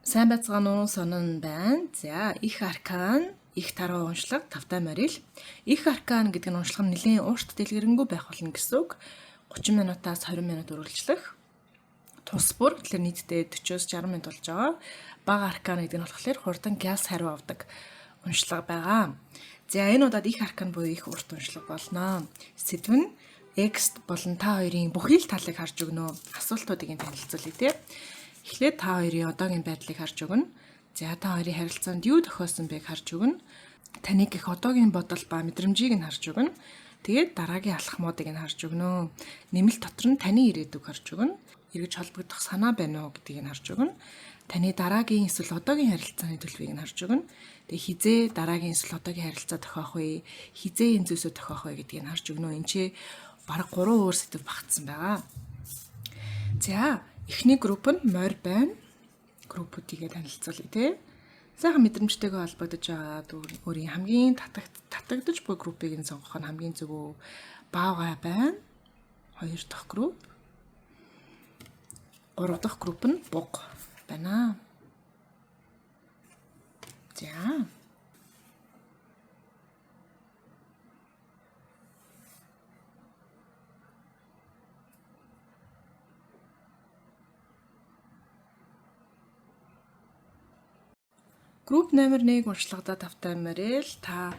Сайн байцгаана уу, сонин байна. За, их аркан, их таруу уншлага, тавтай морил. Их аркан гэдэг нь уншлага нь нэлээн урт дэлгэрэнгүй байх болно гэсэн үг. 30 минутаас 20 минут үргэлжлэх. Тус бүр тэгэхээр нийтдээ 40-оос 60 минут болж байгаа. Бага аркан гэдэг нь болохоор хурдан гялс хариу авдаг уншлага байгаа. За, энэ удаад их аркан буюу их урт уншлага болно. Сэдв нь X болон та хоёрын бүхий л талыг харж өгнө. Асуултуудыг нь танилцуулъя тий. Эхлээд та хоёрын одоогийн байдлыг харж өгнө. За, та хоёрын харилцаанд юу тохиосон байг харж өгнө. Таны гих одоогийн бодол ба мэдрэмжийг нь харж өгнө. Тэгээд дараагийн алхмуудыг нь харж өгнө. Нэмэлт дотор нь таны ирээдүг харж өгнө. Эргэж холбогдох санаа байна уу гэдгийг нь харж өгнө. Таны дараагийн эсвэл одоогийн харилцааны төлөвийг нь харж өгнө. Тэгээ хизээ дараагийн эсвэл одоогийн харилцаа тохиох вэ? Хизээ энэ зүйлсөө тохиох вэ гэдгийг нь харж өгнө. Энд чи бараг 3 өөр сэдв багтсан байгаа. За, эхний групп нь морь байна. Группүүдийгээ танилцуулъя тий. Сайхан мэдрэмжтэйгээ холбогдож байгаа өөрийн хамгийн татагдаж буй группийг нь сонгох нь хамгийн зөв. Баавгай байна. Хоёр дахь групп. Гурав дахь групп нь буг байна. За. Групп номер 1 уншлагадаа тавтай морил та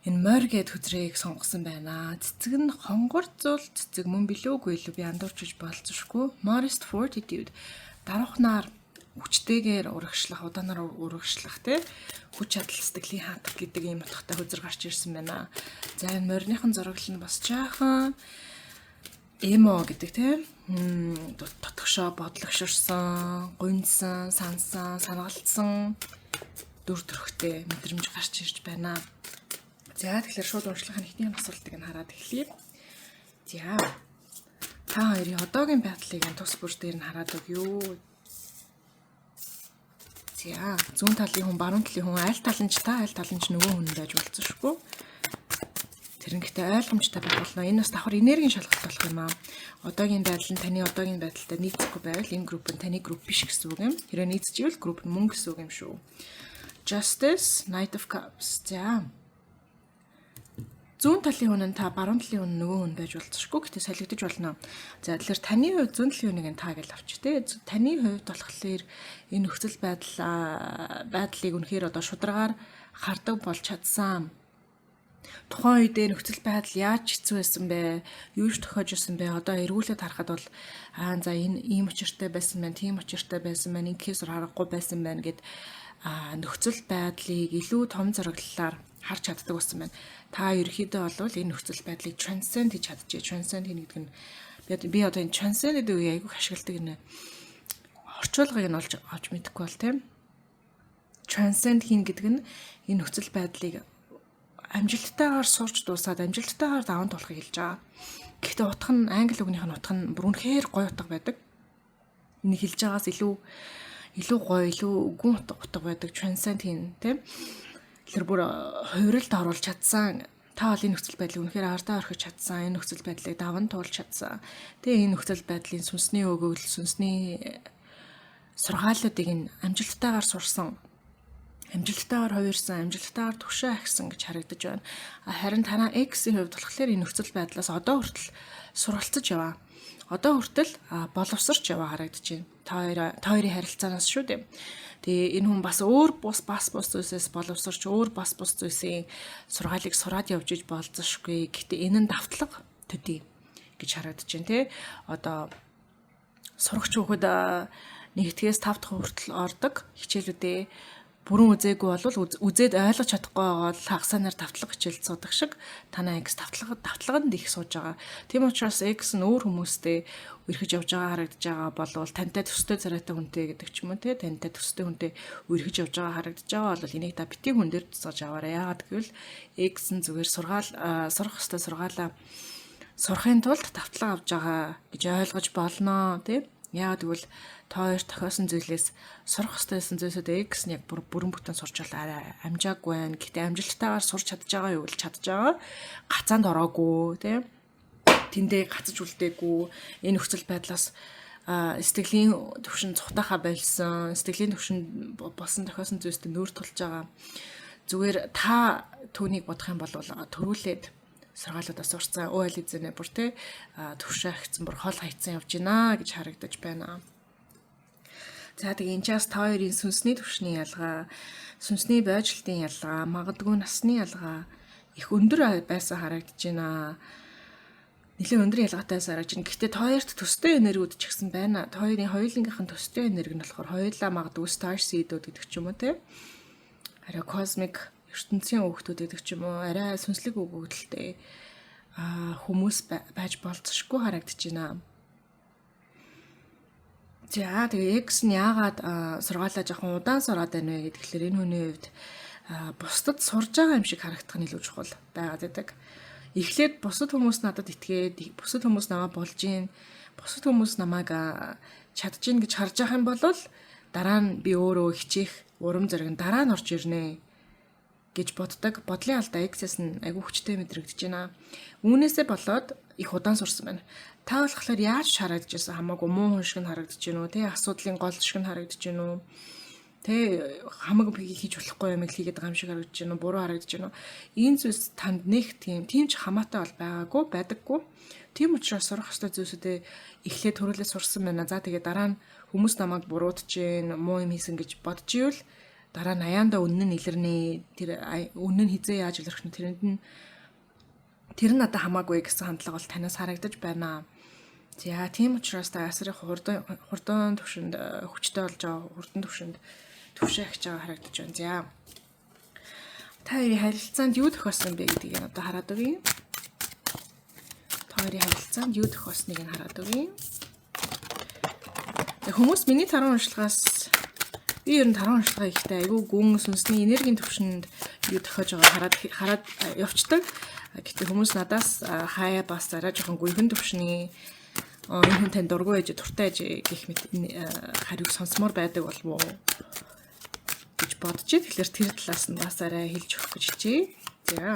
энэ морь гэд хөзрийг сонгосон байна. Цэцэг нь хонгор зул цэцэг мөн билүү үгүй илүү би андуурчж болцсошгүй. Modest fortitude даруухнаар хүчтэйгээр урагшлах, удаанаар урагшлах тий хүч чадал сэтгэлийн хаатах гэдэг ийм утгатай хөзөр гарч ирсэн байна. За, энэ мориныхан зураглал нь бас жаахан эмо гэдэг тий дотгошоо бодлогширсан, гуньсан, сансан, санагалдсан дүр төрхтэй мэдрэмж гарч ирж байна. За, тэгэхээр шууд уншлагын эхний асуултыг нь хараад эхлэе. За, та хоёрын одоогийн байдлыг нь тус бүр дээр нь хараад өгье. За, зүүн талын хүн, баруун талын хүн, аль тал нь ч та, аль тал нь ч нөгөө хүн байж болцсошгүй. Тэр нь гэхдээ ойлгомжтой байх болно. Энэ бас давхар энергийн шалгалт болох юм аа. Одоогийн байдал нь таны одоогийн байдалтай нийцэхгүй байвал энэ групп нь таны групп биш гэсэн үг юм. Хэрвээ нийцчихвэл групп нь мөн гэсэн үг юм шүү. Justice, Knight of Cups. За. Зүүн талын хүн нь та, баруун талын хүн нөгөө хүн байж болцсошгүй. Гэтэ солигдож болно. За, тэгэхээр таны хувьд зүүн талын хүнийг нь та гэж авч тэ. Таны хувьд болохоор энэ нөхцөл байдлыг үнэхээр одоо шударгаар хардаг болж чадсан. Тухайн үедээ нөхцөл байдал яаж хэцүү байсан бэ? Юу ч тохиож ирсэн бэ? Одоо эргүүлээд харахад бол аа за энэ ийм учиртай байсан байна, тийм учиртай байсан байна, ингэхээс аргагүй байсан байна гэд нөхцөл байдлыг илүү том зураглалаар харж чаддаг болсон байна. Та ерөнхийдөө бол энэ нөхцөл байдлыг transcend хийж чадчихэ. Transcend хийнэ гэдэг нь би одоо энэ transcend гэдэг үгийг айгүйх ашигладаг нэ. Орчуулгыг нь олж авч мэдэхгүй бол тийм. Transcend хийнэ гэдэг нь энэ нөхцөл байдлыг амжилттайгаар сурч дуусаад амжилттайгаар даван туулахыг хэлж байгаа. Гэхдээ утга нь англи үгнийх нь утга нь бүр үнэхээр гоё утга байдаг. Энэ хэлж байгаас илүү гоё, илүү гүн утга байдаг transcend хийнэ тийм. Тэр бүр хувиралд оруулж чадсан. Та бол энэ нөхцөл байдлыг үнэхээр ардаа орхиж чадсан, энэ нөхцөл байдлыг даван туулж чадсан. Тэгээ энэ нөхцөл байдлын сүнсний өгөгдөл, сүнсний сургаалуудыг нь амжилттайгаар сурсан, амжилттайгаар хувирсан, амжилттайгаар түгшээ ахисан гэж харагдаж байна. Харин танаа X-ийн хувьд болохоор энэ нөхцөл байдлаас одоо хүртэл суралцаж яваа. Одоо хүртэл боловсрч яваа харагдаж байна. Та хоёрын харилцаанаас шүү дээ. Тэгээ энэ хүн бас өөр бус зүйлсээс боловсрч, өөр бас бус зүйлсийн сургаалыг сураад явж иж болзошгүй. Гэхдээ энэ нь давтлага төдий гэж харагдаж байна тий. Одоо сурагч хүүхэд нэгтгэгээс 5 дахь хүртэл ордог хичээлүүдээ бүрэн үзээгүй бол үзээд ойлгож чадахгүй байгаа бол хагасанаар давтлага хичээлд суудаг шиг танай X давтлаганд их сууж байгаа. Тийм учраас X нь өөр хүмүүстэй үерхэж явж байгаа харагдаж байгаа болвол тантай төстэй царайтай хүнтэй гэдэг ч юм уу те, тантай төстэй хүнтэй үерхэж явж байгаа харагдаж байгаа бол энийг та битгий хүн дээр тусгаж аваарай. Яагаад гэвэл X нь зүгээр сурах ёстой сургаалаа сурахын тулд давтлага авч байгаа гэж ойлгож болно те. Яагаад гэвэл та хоёр тохиосон зүйлээс сурах ёстой байсан зүйлсүүд X нь яг бүрэн бүтэн сурч бол арай амжаагүй байна. Гэхдээ амжилттайгаар сурч чадж байгаа юу гэж чадж байгаа. Гацаанд ороогүй тийм. Тэндээ гацаж үлдээгүй. Энэ нөхцөл байдлаас Сэтгэлийн төвшин цухтахаа болсон, сэтгэлийн төвшин болсон тохиосон зүйлстэй нүүр тулж байгаа. Зүгээр та түүнийг бодох юм бол төрүүлээд сургаалуудаа сурцсан, өө аль эзэнэ бүр те төвшөө ахицсан, бүр хол хайцсан явж гинэ гэж харагдаж байна. За, тэгээ энэ чаас та хоёрын сүнсний төвшний ялгаа, сүнсний бойжлтын ялгаа, магадгүй насны ялгаа их өндөр байсан харагдаж байна. Нэлээд өндөр ялгаатай харагдаж байна. Гэхдээ та хоёрт төстэй энергиуд ч гэсэн байна. Та хоёрын хоёулангийнх нь төстэй энерги нь болохоор хоёулаа магадгүй star seed-үүд гэдэг ч юм уу, те. Арай cosmic ертөнцийн өгөгдүүд гэдэг ч юм уу, арай сүнслэг өгөгдөлтэй хүмүүс байж болцсошгүй харагдаж байна. За, тэгээ ex нь яагаад сургаалаа жоохон удаан сураад байна вэ гэхээр энэ хүний хувьд бусдад сурж байгаа юм шиг харагдах нь илүү чухал байгаад байдаг. Эхлээд бусад хүмүүс надад итгээд, бусад хүмүүс намайг болж гин, бусад хүмүүс намайг чадж гин гэж харж байгаа юм бол дараа нь би өөрөө хичээх урам зориг нь дараа нь орж ирнэ гэж боддог. Бодлын алдаа ex-ээс нь айгүй хүчтэй мэдрэгдэж байна. Үүнээсээ болоод их удаан сурсан байна. Та болохоор яаж харагдаж байсан хамаагүй, муу хүн шиг нь харагдаж байна уу, те, асуудлын гол шиг нь харагдаж байна уу? Тэ, хамаг хийж болохгүй юм хийгээд байгаа юм шиг харагдаж байна уу, буруу харагдаж байна уу? Энэ зүйлс танд нэг тийм ч хамаатай бол байгаагүй, байдаггүй. Тийм учраас сурах ёстой зүйлсүүдээ эхлээд төрүүлээ сурсан байна. За, тэгээ дараа нь хүмүүс намайг буруутж гин, муу юм хийсэн гэж бодож ивэл дараа нь аяанда үнэн нь илэрнэ. Тэр үнэн нь хизээ яаж илэрх нь тэрэнд нь тэр нь надад хамаагүй гэсэн хандлага бол танаас харагдаж байна. За, тийм учраас та асар их хурдан хурдан төвшөнд хүчтэй болж байгаа, хурдан төвшөнд төвшөө ахиж байгаа харагдаж байна. За. Та хоёрын харилцаанд юу тохиосон бэ гэдгийг одоо хараад өгье. Та хоёрын харилцаанд юу тохиосныг нь хараад өгье. Хүмүүс миний таран уншлагаас, би ер нь таран уншлага ихтэй айгүй гүн сүнсний энергийн төвшөнд юу тохиож байгаа хараад хараад явцдаг. Гэхдээ хүмүүс надаас хаяа бас арай жоохон гүйхэн төвшний энэ хүн тань дургүй байж, дуртай байж гэх мэт хариуг сонсомоор байдаг болов уу гэж бодож. Тэгэхээр тэр талаас нь бас арай хэлж өгөх гэж хичээе. За.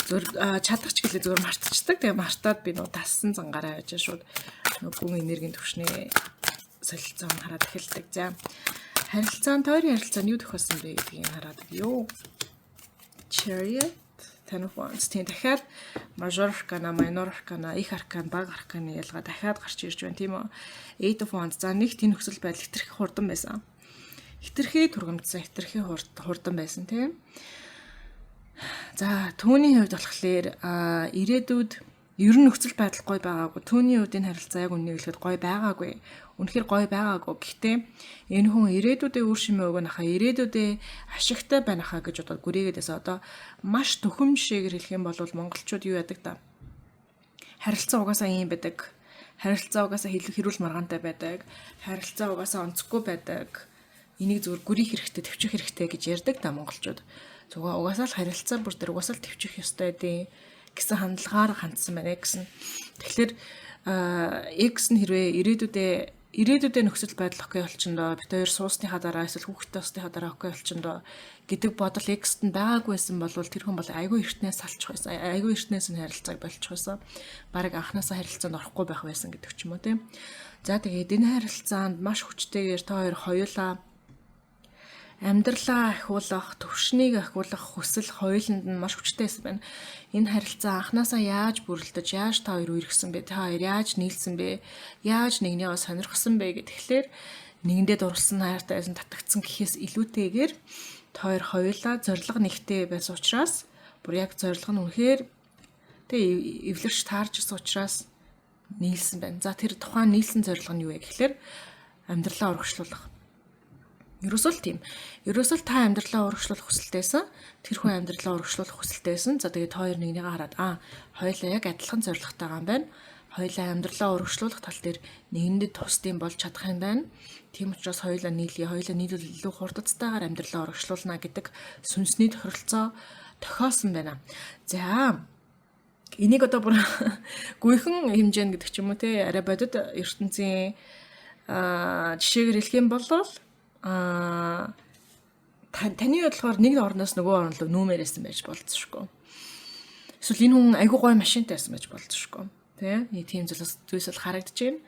Зур чадах ч гэлээ зөвөр мартчихдаг. Тэгээ мартаад би нөө тассан зангаараа байж шууд нөө гүн энергийн түвшний солилцоо хараад эхэлдэг. За, харилцаан, тойрын харилцаанд юу тохиолсон бэ гэдгийг хараад юу. Chariot, Ten of Wands. Тийм, дахиад major arcana, minor arcana, их аркан, бага арканы ялгаа дахиад гарч ирж байна, тийм үү? Eight of Wands. За, нэг тийм нөхцөл байдал хэтэрхий хурдан байсан. Хэтэрхий тургамдсан, хэтэрхий хурдан байсан, тийм. За, түүний хувьд болохоор ирээдүйд ер нь нөхцөл байдал гоё байгаагүй. Түүний хувьд энэ харилцаа яг үннийг хэлэхэд гоё байгаагүй. Үнэхээр гоё байгаагүй. Гэхдээ энэ хүн ирээдүйдээ үр шимээ өгнө хаа, ирээдүйдээ ашигтай байна хаа гэж бодоод гүрийгээд байсан. Одоо маш дөхөм жишээгээр хэлэх юм бол монголчууд юу яадаг та? Харилцаа угаасаа ийм байдаг. Харилцаа угаасаа хэрүүл маргаантай байдаг. Харилцаа угаасаа онцгүй байдаг. Энийг зөвхөн гүрийх хэрэгтэй, төвчих хэрэгтэй гэж ярьдаг та монголчууд. Зүгээр угаасаа л харилцаа бүр дээр угаасаа л төвчих ёстой дээ гэсэн хандлагаар хандсан байна гэсэн. Тэгэхээр ex нь хэрвээ ирээдүйдээ нөхцөл байдал okay болчихно, бид хоёр суусныхаа дараа эсвэл хүүхэдтэй болсныхаа дараа okay болчихно гэдэг бодол ex-т нь байгаагүй байсан бол тэр хүн бол айгүй эртнээс салчих байсан. Айгүй эртнээс нь харилцааг болчих байсан. Бараг анханасаа харилцаанд орохгүй байх байсан гэдэг ч юм уу, тийм. За, тэгээд энэ харилцаанд маш хүчтэйгээр та хоёр хоёулаа амьдралаа ахиулах, төвшнийг ахиулах хүсэл хоёуланд нь маш хүчтэй байсан байна. Энэ харилцаа анханасаа яаж бүрэлдэж, яаж та хоёр үерхсэн бэ? Та хоёр яаж нийлсэн бэ? Яаж нэгнийгээ сонирхсон бэ гэхлээр нэгэндээ дурлсан, хайртай байсан, татагдсан гэхээс илүүтэйгээр та хоёр хоёулаа зорилго нэгтэй байсан учраас, бүр яг зорилго нь үнэхээр тэг эвлэрч таарч ирсэн учраас нийлсэн байна. За, тэр тухайн нийлсэн зорилго нь юу вэ гэхлээр амьдралаа урагшлуулах. Ерөөсөө л тийм. Ерөөсөө л та амьдралаа урагшлуулах хүсэлтэйсэн. Тэр хүн амьдралаа урагшлуулах хүсэлтэйсэн. За, тэгээд хоёр нэгнийгээ хараад хоёулаа яг адилхан зорилготой байгаа юм байна. Хоёулаа амьдралаа урагшлуулах тал дээр нэгэндээ тусдсан болж чадах юм байна. Тийм учраас хоёулаа нийлье. Хоёулаа нийлвэл илүү хурдцтайгаар амьдралаа урагшлуулна гэдэг сүнсний тохиролцоо тохиосон байна. За, энийг одоо бүр гүйхэн хэмжээнд гэдэг ч юм уу, те, арай бодит ертөнцийн жишээгээр хэлэх юм бол таны бодлохоор нэг орноос нөгөө орн руу нүүмээр байсан байж болцсошгүй. Эсвэл энэ хүн айгүй гоё машинтай байсан байж болцсошгүй. Тэ? Нэг тийм зүйлс бол харагдаж байна.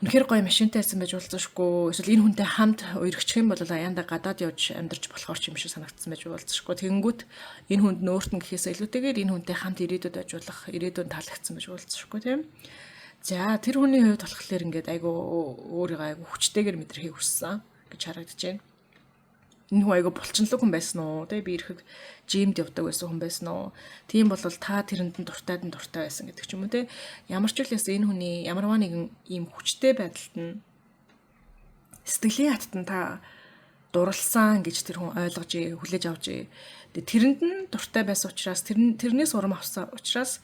Үнэхээр гоё машинтай байсан байж уулзашгүй. Эсвэл энэ хүнтэй хамт үерхчих юм бол аяанда гадаад явж амьдарч болохоор ч юм шиг санагдсан байж уулзашгүй. Тэгэнгүүт энэ хүнд нөөртөн гэхээсээ илүүтэйгээр энэ хүнтэй хамт ирээдүйд байж болох, ирээдүйн таалагдсан байж уулзашгүй, тийм. За, тэр хүний хувьд болохоор ингээд айгу өөрийгөө айгу хүчтэйгээр мэдрэхийг хүссэн гэж харагдаж байна. Энэ хүн айгу булчинлаг хүн байсан уу? Тэ, би ирэхэд gym д явдаг байсан хүн байсан уу? Тийм бол та тэрэнд нь дуртайд нь дуртай байсан гэдэг ч юм уу, тэ. Ямар ч үлээс энэ хүний ямарваа нэгэн ийм хүчтэй байдалд нь, сэтгэлийн хатад нь та дурлсан гэж тэр хүн ойлгож, хүлээж авч, тэгээ тэрэнд нь дуртай байсан учраас, тэрнээс урам авсан учраас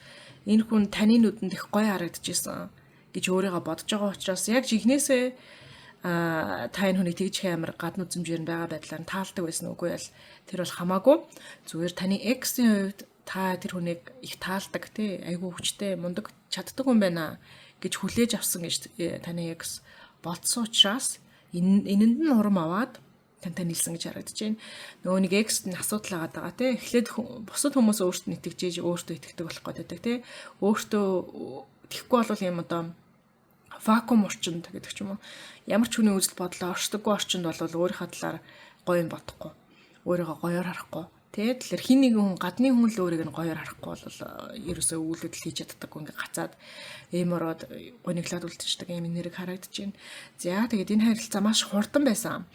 энэ хүн таны нүдэнд их гоё харагдчихсан гэж өөрийгөө бодож байгаа учраас яг жинхнээсээ та энэ хүнийг тэгж их амар гадна үзмжээр нь байгаа байдлаар нь таалдаг байсан үгүй бол тэр бол хамаагүй. Зүгээр таны ex ийн хувьд та тэр хүнийг их таалдаг, тий, айгүй хүчтэй, мундаг, чаддаг хүн байна гэж хүлээж авсан гэж таны ex бодсон учраас энэнд нь урам аваад тантай нийлсэн гэж харагдаж байна. Нөгөө нэг ex т нь асуудал агаад байгаа, тий. Эхлээд бусад хүмүүс өөртөө итгэж, өөртөө итгэдэг болох гэдэг, тий. Өөртөө тэгэхгүй бол юм одоо вакуум орчинд гэдэг ч юм уу. Ямар ч хүний үзэл бодлоо оршдоггүй орчинд бол өөрийнхөө талаар гоё юм бодохгүй. Өөрийгөө гоёор харахгүй. Тэ, тэгэхээр хин нэгэн хүн, гадны хүн л өөрийг нь гоёор харахгүй бол ерөөсөө үйл хөдлөл хийж чаддаггүй, ингээ гацаад эм ороод гуниглаад үлдчихдэг юм нэрэг харагдаж байна. За, тэгээд энэ харилцаа маш хурдан байсан.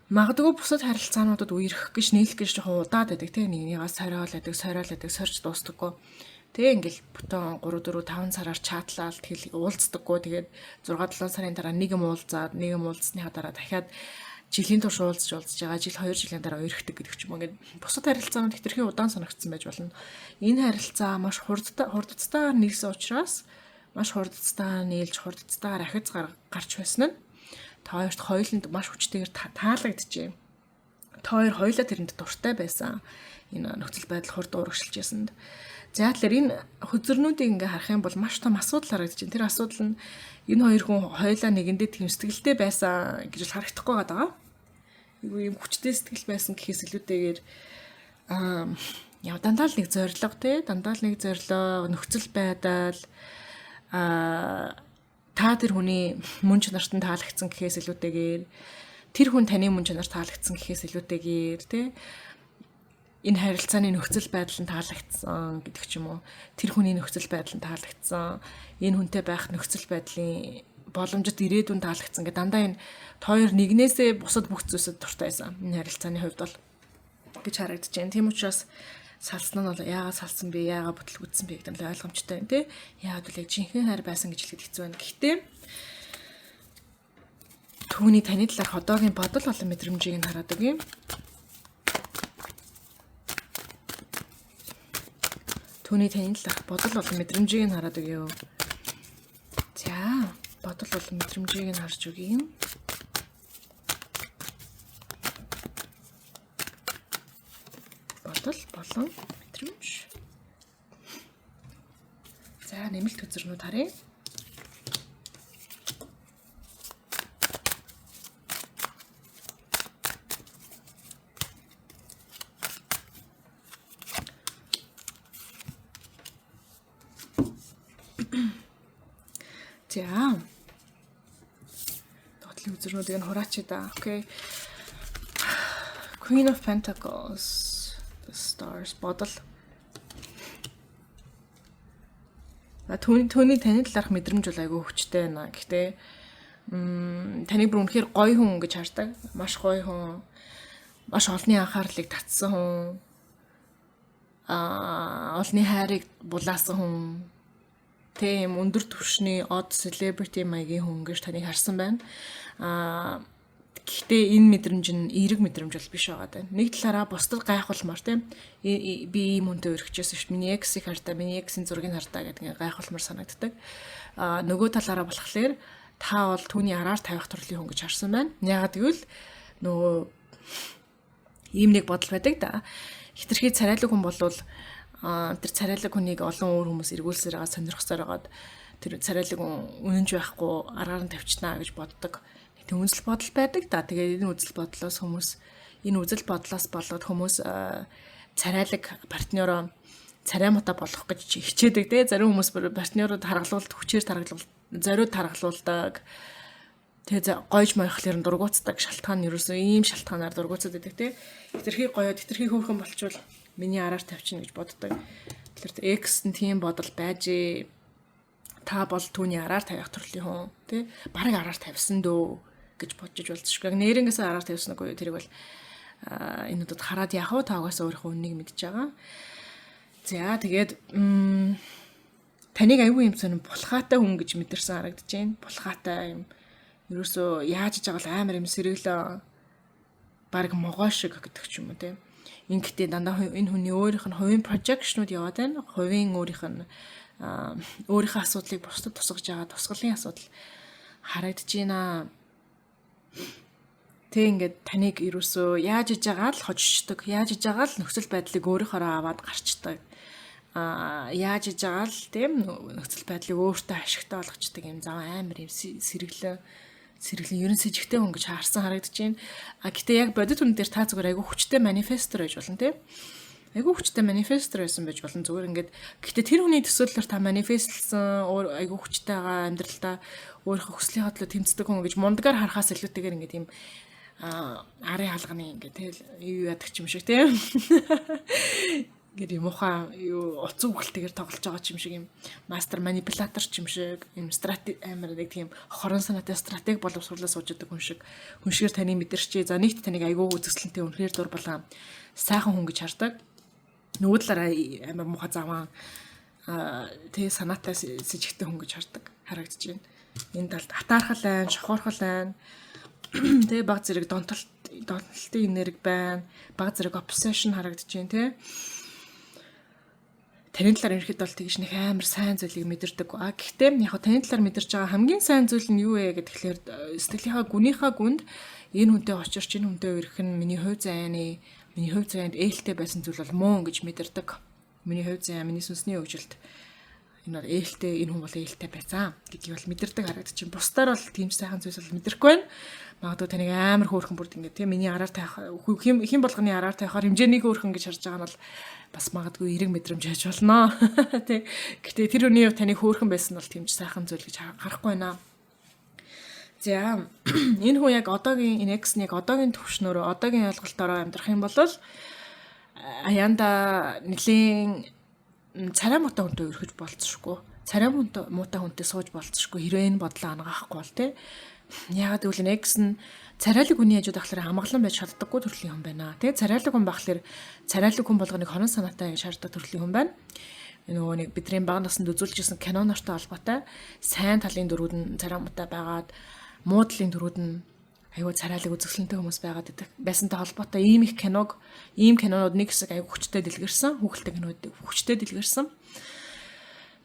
Магадгүй бусад харилцаануудад үерхэх гэж, нийлэх гэж жоохон удаад байдаг, тийм, нэгнийгаа сориол байдаг, сориол байдаг, сорж дуустдаггүй. Тэг ингээл бүтэн 3 4 5 сараар чатлал, тэгэл уулздаггүй. Тэгээд 6 7 сарын дараа нэг юм уулзаад, нэг юм уулзсныхаа дараа дахиад жилийн турш уулзж уулзж байгаа, жил 2 жилийн дараа үерхдэг гэдэг ч юм уу. Ингээд бусад харилцаанууд хэтэрхий удаан санагдсан байж болно. Энэ харилцаа маш хурдтай, хурдцтайгаар нийлсэн учраас, маш хурдцтайгаар нийлж, хурдцтайгаар ахиц гарч байсан нь та хоёрт хоёуланд маш хүчтэйгээр таалагджээ. Та хоёр хоёулаа тэрэнд дуртай байсан. Энэ нөхцөл байдал хурд урагшилж ясанд. За, тэгэхээр энэ хөзөрнүүдийг ингээ харах юм бол маш том асуудал харагдаж байна. Тэр асуудал нь энэ хоёр хүн хоёулаа нэгэндээ тийм сэтгэлтэй байсан гэж бол харагдахгүй байгаа. Айгу юм хүчтэй сэтгэл байсан гэхээс илүүтэйгээр яа, дандаа л нэг зорилго, те, дандаа л нэг зорилго, нөхцөл байдал, та тэр хүний мөн чанарт нь таалагдсан гэхээс илүүтэйгээр, тэр хүн таны мөн чанар таалагдсан гэхээс илүүтэйгээр, те, энэ харилцааны нөхцөл байдал нь таалагдсан гэдэг ч юм уу, тэр хүний нөхцөл байдал нь таалагдсан, энэ хүнтэй байх нөхцөл байдлын боломжит ирээдүйн таалагдсан гэх дандаа энэ хоёр нэгнээсээ бусад бүх зүйлсэд дуртай байсан энэ харилцааны хувьд бол гэж харагдаж байна. Тийм учраас салсан нь бол яагаад салсан бэ, яагаад бүтлгүйтсэн бэ гэдэг нь ойлгомжтой байна, тий. Яагаад гэвэл яг жинхэнэ хайр байсан гэж хэлэхэд хэцүү байна. Гэхдээ түүний таны талаарх одоогийн бодол болон мэдрэмжийг нь хараад өгье. Түүний таны талаарх бодол болон мэдрэмжийг нь хараад өгье. За, бодол болон мэдрэмжийг нь харж өгье. Бодол болон мэдрэмж. За, нэмэлт хөзөрнүүд харъя. За. Доотлын хөзөрнүүдийг нь хураачи да. Okay. Queen of Pentacles, the Stars, бодол. А түүний таны талаарх мэдрэмж бол айгүй хүчтэй байна. Гэхдээ таныг бүр үнэхээр гоё хүн гэж хардаг. Маш гоё хүн. Маш олонний анхаарлыг татсан хүн. Олонний хайрыг булаасан хүн. Тийм өндөр түвшний од, celebrity маягийн хүн гэж таныг харсан байна. Гэхдээ энэ мэдрэмж нь эерэг мэдрэмж бол биш байгаа даа. Нэг талаараа бусдад гайхуулмаар, тийм, би ийм хүнтэй үерхэжсэн шүү. Миний ex ийг хартаа, миний ex ийн зургийг хартаа гэдэг ингээ гайхуулмаар санагддаг. Нөгөө талаараа болохоор та бол түүний араар тавих төрлийн хүн гэж харсан байна. Яагаад гэвэл нөгөө ийм нэг бодол байдаг да. Хэтэрхий царайлаг хүн болвол тэр царайлаг хүнийг олон өөр хүмүүс эргүүлсээр байгаа, сонирхсоор байгаад тэр царайлаг үнэнч байхгүй, аргаар нь тавьчихнаа гэж боддог. Тэг үзэл бодол байдаг да. Тэгээд энэ үзэл бодлоос болоод хүмүүс царайлаг партнёроо царай муутай болох гэж хичээдэг те. Зарим хүмүүс бүр партнерууд харгалуулт, хүчээр таргалуул, зориуд таргалуулдаг. Тэгээ гойж моёхлоор нь дургуутдаг шалтгаан нь ерөөсөө ийм шалтгаанаар дургуутсад байдаг те. Хэтэрхий гоёод хэтэрхий хөөрхөн болчвол миний араар тавьчихна гэж боддог. Тэгэхээр X нь тийм бодол байжээ. Та бол түүний араар тавих төрлийн хүн тий. Бараг араар тавьсан дөө гэж бодож болцсохгүй. Яг нэрнгээсээ араар тавьсан үгүй тэрийг бол энэ удаад хараад яах вэ? Та угаасаа өөрийнхөө үннийг мэдж байгаа. За тэгээд таныг аюу юм сонин булхаатай хүн гэж мэдэрсэн харагдаж байна. Булхаатай юм. Ерөөсөө яаж иж байгаа л амар юм сэргэлэн баг могоо шиг гэдэг ч юм уу те. Ингэхдээ дандаа энэ хүний өөрийнх нь хувийн projection-ууд яваад байна. Хувийн өөрийнх нь өөрийнхөө асуудлыг бусдад тусгаж байгаа тусгалын асуудал харагдаж байна. Тэг ингээд таныг ерөөсөө яаж иж байгаа л хожигддог. Яаж иж байгаа л нөхцөл байдлыг өөрийнхоороо аваад гарчдаг. Яаж иж байгаа л тийм нөхцөл байдлыг өөртөө ашигтай болгочдөг юм зав амар юм сэргэлэн сэргэлэн ерөн сэжигтэй хүн гэж харсан харагдаж байна. А гэтээ яг бодит үнэн дээр та зүгээр айгүй хүчтэй manifestor байж болно тийм. Айгүй хүчтэй manifestor байсан байж болно. Зүгээр ингээд гэтээ тэр хүний төсөөллөөр та manifest-лсэн айгүй хүчтэй байгаа амьдралдаа өөрийнхөө хүслийнхаа төлөө тэмцдэг хүн гэж мундагаар харахаас илүүтэйгээр ингээд юм арын хаалганы ингээд тэгэл юу яадаг ч юм шиг тийм. Ингээд юм ухаан юу уцан үгэлтэйгээр тоглож байгаа ч юм шиг юм master manipulator ч юм шиг юм стратеги амар нэг тийм хорон санаатай стратеги боловсруулаад сууж байгаа хүн шиг хүн шигээр таны мэдэрчээ. За нэгт таныг айгүй үзэсгэлэнтэй үнэхээр дур болон сайхан хүн гэж хардаг. Нөгөө талаараа амар муухай заван тэгээ санаатай сэжигтэй хүн гэж хардаг харагдаж байна. Энэ талд атаархал байна, шохоорхол байна. Тэгээ баг зэрэг донтолтын энерги байна. Баг зэрэг obsession харагдаж байна тий. Таны талаар ерөнхийдөө бол тэгж нэг амар сайн зүйлийг мэдэрдэг. А гэхдээ яг таны талаар мэдэрч байгаа хамгийн сайн зүйл нь юу вэ гэхээр сэтгэлийнхаа гүнийхаа гүнд энэ хүнтэй очирч энэ хүнтэй үерхэх нь миний хувь заяаны миний хувь заяанд ээлтэй байсан зүйл бол муу гэж мэдэрдэг. Миний хувь заяа, миний сүнсний хөгжилд энэ бол ээлтэй, энэ хүн бол ээлтэй байсан гэдгийг бол мэдэрдэг харагдчих. Бусдаар бол тийм сайхан зүйлс бол мэдрэхгүй байна. Магадгүй таныг амар хөөрхөн бүрд ингээд тийм миний араар тавих хэн болгоны араар тавихаар хэмжээний хөөрхөн гэж харж байгаа нь бол бас магадгүй эерэг мэдрэмж хийж болно. Тэ. Гэтэ тэр хүний хувьд таны хөөрхөн байсан нь бол тийм ч сайхан зүйл гэж харахгүй байна. За энэ хүн яг одоогийн энэ ex нь яг одоогийн төвшнөөрөө одоогийн ойлголтоороо амьдрах юм бол аяанда нэлийн царай муутай хүнтэй өрхөж болцсошгүй. Царай муутай хүнтэй сууж болцсошгүй. Хэрвээ энэ бодлоо ангаахгүй бол тий. Яагаад гэвэл энэ ex нь царайлаг хүний хажууд ахлаар амгалан байж чаддаггүй төрлийн хүн байна. Тэгээ царайлаг хүн бахлаар царайлаг хүн болгоныг хорон санаатай гэж шаарддаг төрлийн хүн байна. Нөгөө нэг бидний бага наснд үзүүлжсэн кино нартай холбоотой сайн талын дүрүүд нь царай муутай байгаад муу талын дүрүүд нь аюу царайлаг үзэсгэлэнтэй хүмүүс байгаад байдаг. Байсантай холбоотой ийм их киног ийм кинонууд нэг хэсэг аюу хүчтэй дэлгэрсэн, хүүхэлтэй кинод хүчтэй дэлгэрсэн.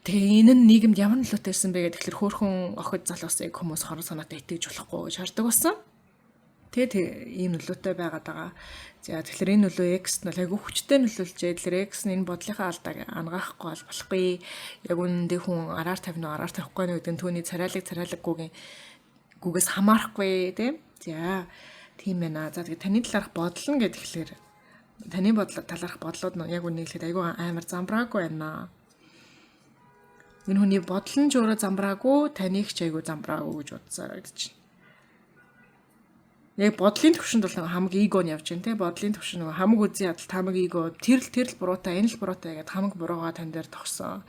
Тэгээ энэ нь нийгэмд ямар нөлөөтэй байсан бэ гэхээр хөөхөн охид залуусыг хүмүүс хорон санаатай итгэж болохгүй гэж хардаг болсон. Тэгээ ийм нөлөөтэй байгаад байгаа. За тэгэхээр энэ нөлөө X нь бол айгүй хүчтэй нөлөөлжээ. Тэгэхээр X нь энэ бодлынхаа алдааг ангаахгүй бол болохгүй. Яг үнэндээ хүн араар тавина уу, араар тавихгүй нь гэдэг нь түүний царайлаг царайлаггүйгийн гүгээс хамаарахгүй тийм. За тийм байна. За тэгээ таны талаарх бодол нь гэхээр таны бодол талаарх бодлууд нь яг үнэ хэлэхэд айгүй амар замбраагүй байна. Энэ хүний бодол нь ч өөрөө замбраагүй, таныг ч айгүй замбраагүй гэж бодсоор харагдаж байна. Яг бодлын төвшөнд бол хамаг эго нь явж байна те. Бодлын төвшин нөгөө хамаг үзэн ядалт, хамаг эго, тэр л буруутай, энэ л буруутай гэдээ хамаг буруугаа тань дээр тогсон.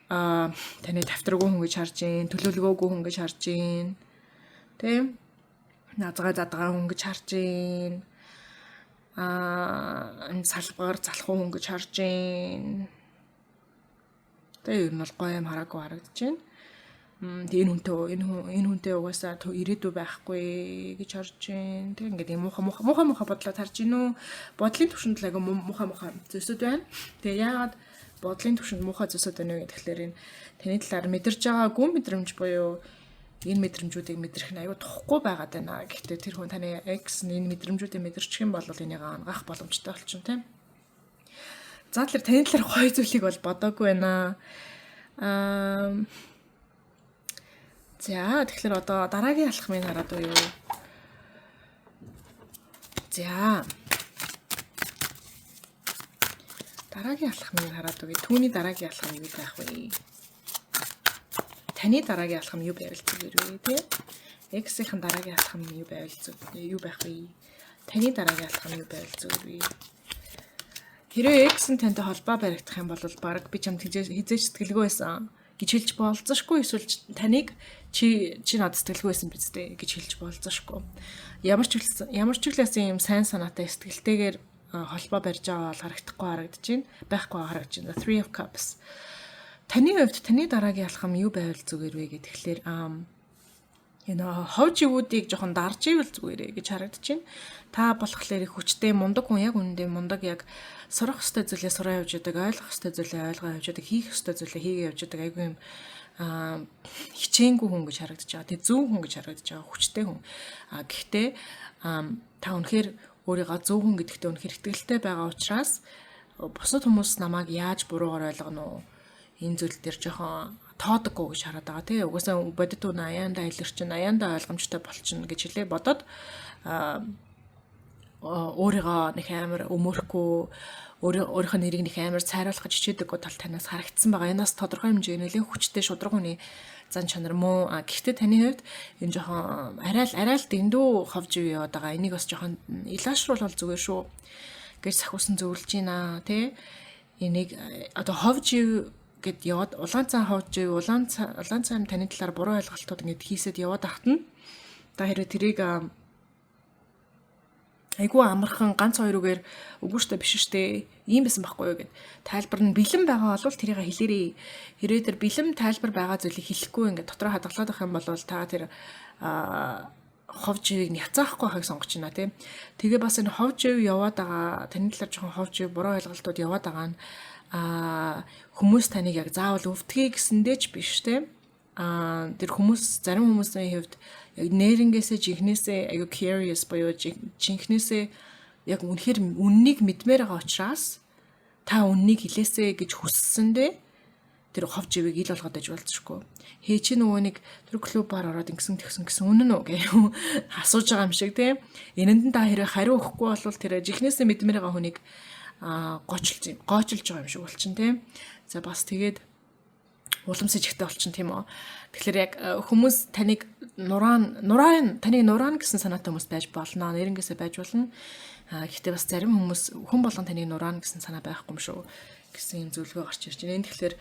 Таны давтаргүй хүн гэж харж гин, төлөөлгөөгүй хүн гэж харж гин. Тэ? Назгаа задгаа хүн гэж харж гин. Энэ салбар залхуу хүн гэж харж гин. Тэгээ ер нь бол гоё юм хараагүй харагдаж байна. Тэгээ энэ хүнтэй энэ хүн энэ хүнтэй угаасаа ирээдүй байхгүй гэж харж байна. Тэг ингээд юм муухай муухай муухай муухай бодлоо тарж гин үү? Бодлын төвшөнд л айгүй муухай муухай зүйлсүүд байна. Тэгээ яагаад бодлын төвшөнд муухай зүйлсүүд байна вэ гэхээр энэ таны талаар мэдэрч байгаа гүн мэдрэмж буюу энэ мэдрэмжүүдийг мэдрэх нь айгүй тухгүй байгаад байна. Гэхдээ тэр хүн таны ex нь энэ мэдрэмжүүдийг мэдэрчих юм бол энийг ангаах боломжтой болчихно тийм. За тэгэхээр таны талаар гоё зүйлийг бол бодоогүй байна. За тэгэхээр одоо дараагийн алхмыг хараад уу юу? За. Дараагийн алхмыг хараад өгье. Түүний дараагийн алхам юу байх вэ? Таны дараагийн алхам юу байвал зүгээр вэ, тий? Ex-ийн дараагийн алхам юу байвал зүг юу байх вэ? Таны дараагийн алхам юу байвал зүгээр вэ? Хэрвээ ex нь тантай холбоо баригдах юм бол баг би чамд хэзээ ч сэтгэлгүй байсан гэж хэлж болзошгүй, эсвэл таныг чи чи надад сэтгэлгүй байсан биз дээ гэж хэлж болзошгүй. Ямар ч үлээсэн юм сайн санаатай, сэтгэлтэйгээр холбоо барьж байгаа бол харагдахгүй харагдаж байна. Байхгүй харагдаж байна. The Three of Cups. Таны хувьд таны дараагийн алхам юу байвал зүгээр вэ гэхлээр энэ хов живүүдийг жоохон дарж ивэл зүгээрээ гэж харагдаж байна. Та болохоор их хүчтэй, мундаг хүн, яг үнэндээ мундаг, яг сурах ёстой зүйлээ сураа явж яадаг, ойлгох ёстой зүйлээ ойлгоо явж яадаг, хийх ёстой зүйлээ хийгээ явж яадаг айгүй юм хичээнгүй хүн гэж харагдаж байгаа. Тэг зөв хүн гэж харагдаж байгаа, хүчтэй хүн. Гэхдээ та үнэхээр өөрийгөө зөв хүн гэдэгтээ үнэхээр итгэлтэй байгаа учраас бусад хүмүүс намайг яаж буруугаар ойлгоно уу? Энэ зүйл дээр жоохон тоодоггүй гэж хараад байгаа, тий. Угаасаа бодит үнэ аяандаа илэрчин, аяандаа ойлгомжтой болчихно гэж хэлээ бодоод өөрийгөө нэг амар өмөрөхгүй, өөрийнхөө нэрийг нэг амар цайруулах гэж хичээдэггүй тал танаас харагдсан байгаа. Энаас тодорхой хэмжээний нэлээд хүчтэй шударга хүний зан чанар муу. Гэхдээ таны хувьд энэ жоохон арай л дэндүү ховж яваад байгаа. Энийг бас жоохон илаашруулвал зүгээр шүү гэж сахиусан зөвлөж байна, тий. Энийг одоо ховж гэд яваад улаан цан ховж, улаан цан таны талаар буруу ойлголтууд ингэж хийсэд яваад ахт нь та хэрвээ тэрийг айгүй амархан ганц хоёр үгээр "Үгүй штэ, биш штэ, ийм байсан байхгүй юу" гэд тайлбар нь бэлэн байгаа бол тэрийг хэлээрээ. Хэрвээ тэр бэлэн тайлбар байгаа зүйлийг хэлэхгүй ингээд дотроо хадгалаад байх юм бол та тэр хов живийг няцаахгүй байхыг сонгож байна, тийм. Тэгээ бас энэ хов жив яваад байгаа, таны талаар жоохон хов жив буруу ойлголтууд яваад байгаа нь хүмүүс таныг яг заавал өвдгий гэсэндээ ч биш, тийм. Тэр хүмүүс, зарим хүмүүсийн хувьд яг нэрнгээсээ, жинхнээсээ аюу curious буюу жинхнээсээ яг үнэхээр үннийг мэдмээр байгаа учраас та үннийг хэлээсэй гэж хүссэндээ тэр хов живийг ил болгоод аж болцсохгүй. Хээ, чи нөгөө нэг тэр клубаар ороод ингэсэн тэгсэн гэсэн үнэн үү гэх асууж байгаа юм шиг, тийм. Энэнд нь та хэрэг хариу өгөхгүй бол тэр жинхнээсээ мэдмээр байгаа хүнийг гоочилж гоочилж байгаа юм шиг болчин, тийм. За, бас тэгээд улам сэжигтэй болчин, тийм үү. Тэгэхээр яг хүмүүс таныг нураан нураан таныг нураана гэсэн санаатай хүмүүс байж болно. Нэрнгээсээ байж болно. Гэхдээ бас зарим хүмүүс, хүн болгон таныг нураана гэсэн санаа байхгүй юм шүү гэсэн юм зөвлөгөө гарч ирж байна. Энэ тэгэхээр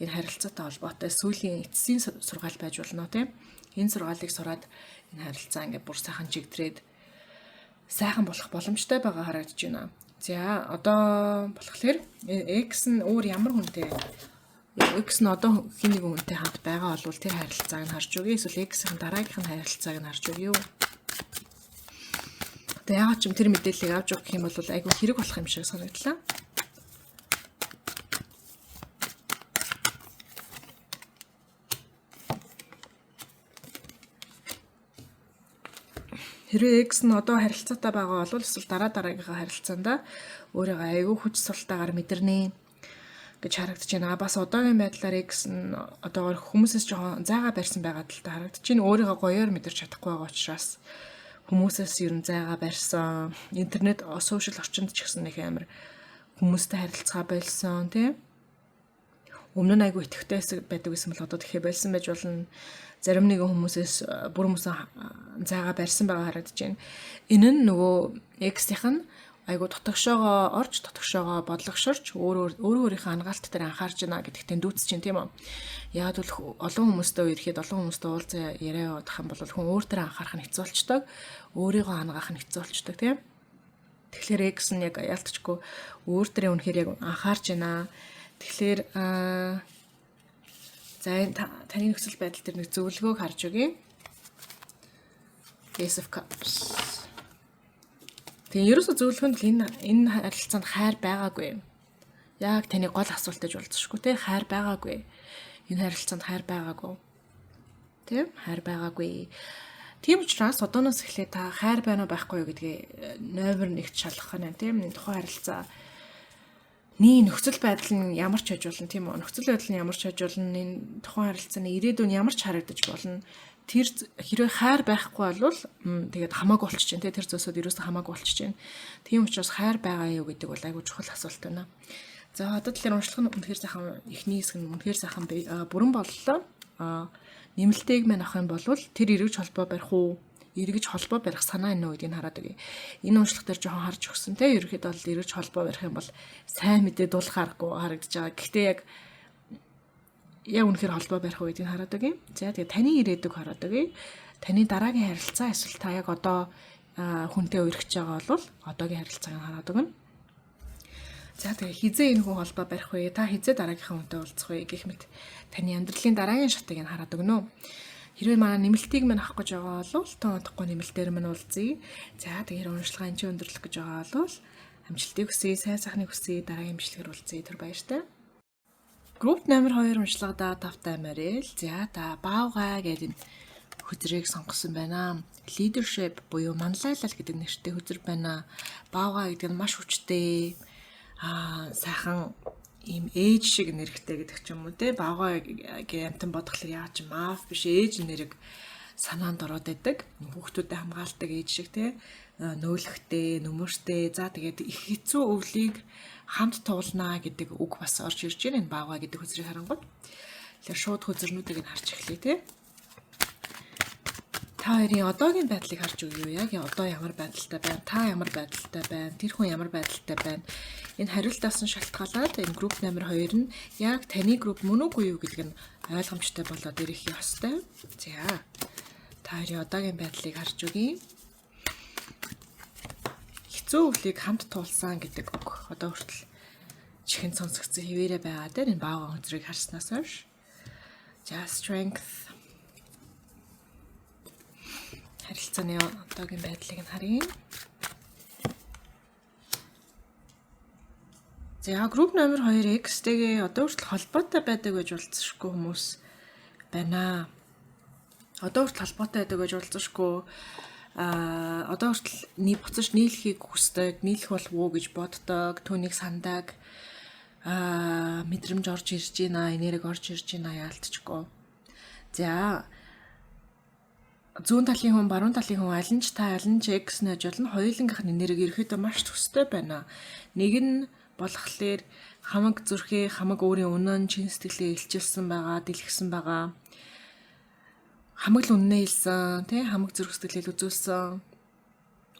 энэ харилцаатай холбоотой сүүлийн эцсийн сургаал байж болно, тийм. Энэ сургаалыг сураад энэ харилцаа ингээд бүр сайхан чигдрээд сайхан болох боломжтой байгаа харагдаж байна. За, одоо болохоор ex нь өөр ямар хүнтэй, ex нь одоо хэн нэгэн хүнтэй хамт байгаа бол тэр харилцааг нь харж өгье. Эсвэл ex-ийн дараагийнх нь харилцааг нь харж өгье юу? Одоо яагаад ч юм тэр мэдээллийг авч өгөх юм бол айгүй хэрэг болох юм шиг санагдлаа. Хэрвээ ex нь одоо харилцаатай байгаа бол эсвэл дараа дараагийнхаа харилцаанд өөрийгөө айгүй хүч султайгаар мэдэрнэ гэж харагдаж байна. Бас одоогийн байдлаар ex нь одоогор хүмүүсээс жоохон зайгаа барьсан байгаа талтай харагдаж байна. Өөрийгөө гоёор мэдэрч чадахгүй байгаа учраас хүмүүсээс ер нь зайгаа барьсан. Интернет, social орчинд ч гэсэн нэг амар хүмүүстэй харилцаа болсон, тийм. Өмнө нь айгүй итгэвтэй байдаг гэсэн бол одоо тэгэхээр болсон байж болно. Зарим нэгэн хүмүүсээс бүр хүмүүсээ зайгаа барьсан байгаа харагдаж байна. Энэ нь нөгөө ex-ийнх нь айгу дотогшоогоо орж, дотогшоогоо бодлогошорч, өөр өөр өөрийнхөө анагаалт дээр анхаарч байна гэдэгтээ дүүц чинь, тийм үү. Яг бол олон хүмүүстэй үерхэд, олон хүмүүстэй уулзаа яриа явах юм бол хүн өөр дээр анхаарах нь хэцүү болчдөг. Өөрийгөө анагаах нь хэцүү болчдөг, тийм. Тэгэхээр ex нь яг яалтчгүй өөр дээрээ үнэхээр яг анхаарч байна. Тэгэхээр за, таны нөхцөл байдал дээр нэг зөвлөгөөг харж өгье. Ace of Cups. Тэгээ ерөөсө зөвлөгөөнд л энэ харилцаанд хайр байгаагүй. Яг таны гол асуулт гэж болцсошгүй, те, хайр байгаагүй. Энэ харилцаанд хайр байгаагүй. Тийм, хайр байгаагүй. Тийм учраас одооноос эхлээ та хайр байна уу, байхгүй юу гэдгээ номер 1-т шалгах нь, тийм, энэ тухайн харилцаа ний нөхцөл байдал нь ямар ч байж болно, тийм үү, нөхцөл байдал нь ямар ч байж болно, энэ тухайн харилцааны ирээдүйн ямар ч харагдаж болно. Тэр хэрвээ хайр байхгүй бол тэгээд хамаагүй болчих чинь, тэр зүйлсүүд ерөөсөө хамаагүй болчих чинь. Тийм учраас хайр байгаа юу гэдэг бол айгүй чухал асуулт байна. За, одоо тэгэхээр уншлах нь үнэхээр сайхан, эхний хэсэг нь үнэхээр сайхан бүрэн боллоо. Нэмэлтийг мань авах юм бол тэр эргэж холбоо барих уу? Эргэж холбоо барих санаа энэ үү гэдгийг хараад өгье. Энэ уншлах дээр жоохон харж өгсөн те. Ерөнхийдөө бол эргэж холбоо барих юм бол сайн мэдээ дуулах аргагүй харагдаж байгаа. Гэхдээ яг үнэхээр холбоо барих уу гэдгийг хараад өгье. За, тэгээ таны ирээдүг хараад өгье. Таны дараагийн харилцаа, эсвэл та яг одоо хүнтэй үерхэж байгаа бол одоогийн харилцааг хараад өгнө. За, тэгээ хэзээ энэ хүн холбоо барих вэ? Та хэзээ дараагийнхаа хүнтэй уулзах вэ гэх мэт таны амьдралын дараагийн шатыг нь хараад өгнө. Хэрвээ манай нэмэлтийг мань авах гэж байгаа бол тун удахгүй нэмэлтээр мань уулзъя. За, тэгэхээр уншилгаа энэ чинь өндөрлөх гэж байгаа бол амжилтыг хүсье, сайн сайхныг хүсье, дараагийн бичлэгээр уулзъя. Түр баяртай. Групп номер 2 уншлагадаа тавтай морил. За, та баавгай гэдэг энэ хөзрийг сонгосон байна. Leadership буюу манлайлал гэдэг нэртэй хөзөр байна. Баавгай гэдэг нь маш хүчтэй, сайхан ийм ээж шиг нэрхтэй гэдэг ч юм уу те. Баавгай гэ амтан бодглохлоор яа чи маф биш, ээж нэрэг санаанд ороод байдаг. Хүүхдүүдэд хамгаалдаг ээж шиг те, нөөлөхтэй, нөмөртэй. За, тэгээд их хэцүү өвлийг хамт туулнаа гэдэг үг бас орж ирж байна энэ баавгай гэдэг хөзрийг харангууд. Тэгэхээр шууд хөзрнүүдийг нь харж эхлэе те. Та хоёрын одоогийн байдлыг харж өгье. Яг одоо ямар байдалтай байна? Та ямар байдалтай байна? Тэр хүн ямар байдалтай байна? Энэ хариултаас нь шалтгаалаад энэ групп номер 2 нь яг таны групп мөн үгүй юу гэдэг нь ойлгомжтой болоод ирэх ёстой. За. Та хоёрын одоогийн байдлыг харж өгье. Хэцүү өвлийг хамт туулсан гэдэг үг одоо хүртэл чихэнд сонсогдсон хэвээрээ байгаа дээр энэ баавгай хөзрийг харснаас хойш. За, strength харилцааны одоогийн байдлыг нь харъя. За, групп номер 2 X-тэйгээ одоо хүртэл холбоотой байдаг гэж болцсошгүй хүмүүс байна. Одоо хүртэл холбоотой байдаг гэж болцсошгүй, одоо хүртэл буцаж нийлэхийг хүсдэг, нийлэх болов уу гэж боддог, түүнийг сандаг мэдрэмж орж ирж байна, энерги орж ирж байна яалтчгүй. За, зүүн талын хүн, баруун талын хүн, аль нь ч та, аль нь ч X нэж болно. Хоёулангийнх нь энерги ерөөхдөө маш төстэй байна. Нэг нь болохоор хамаг зүрхээ, хамаг өөрийн үнэн чин сэтгэлээ илчилсэн байгаа, дэлгэсэн байгаа. Хамаг л үннээ хэлсэн, тий, хамаг зүрх сэтгэлээ үзүүлсэн.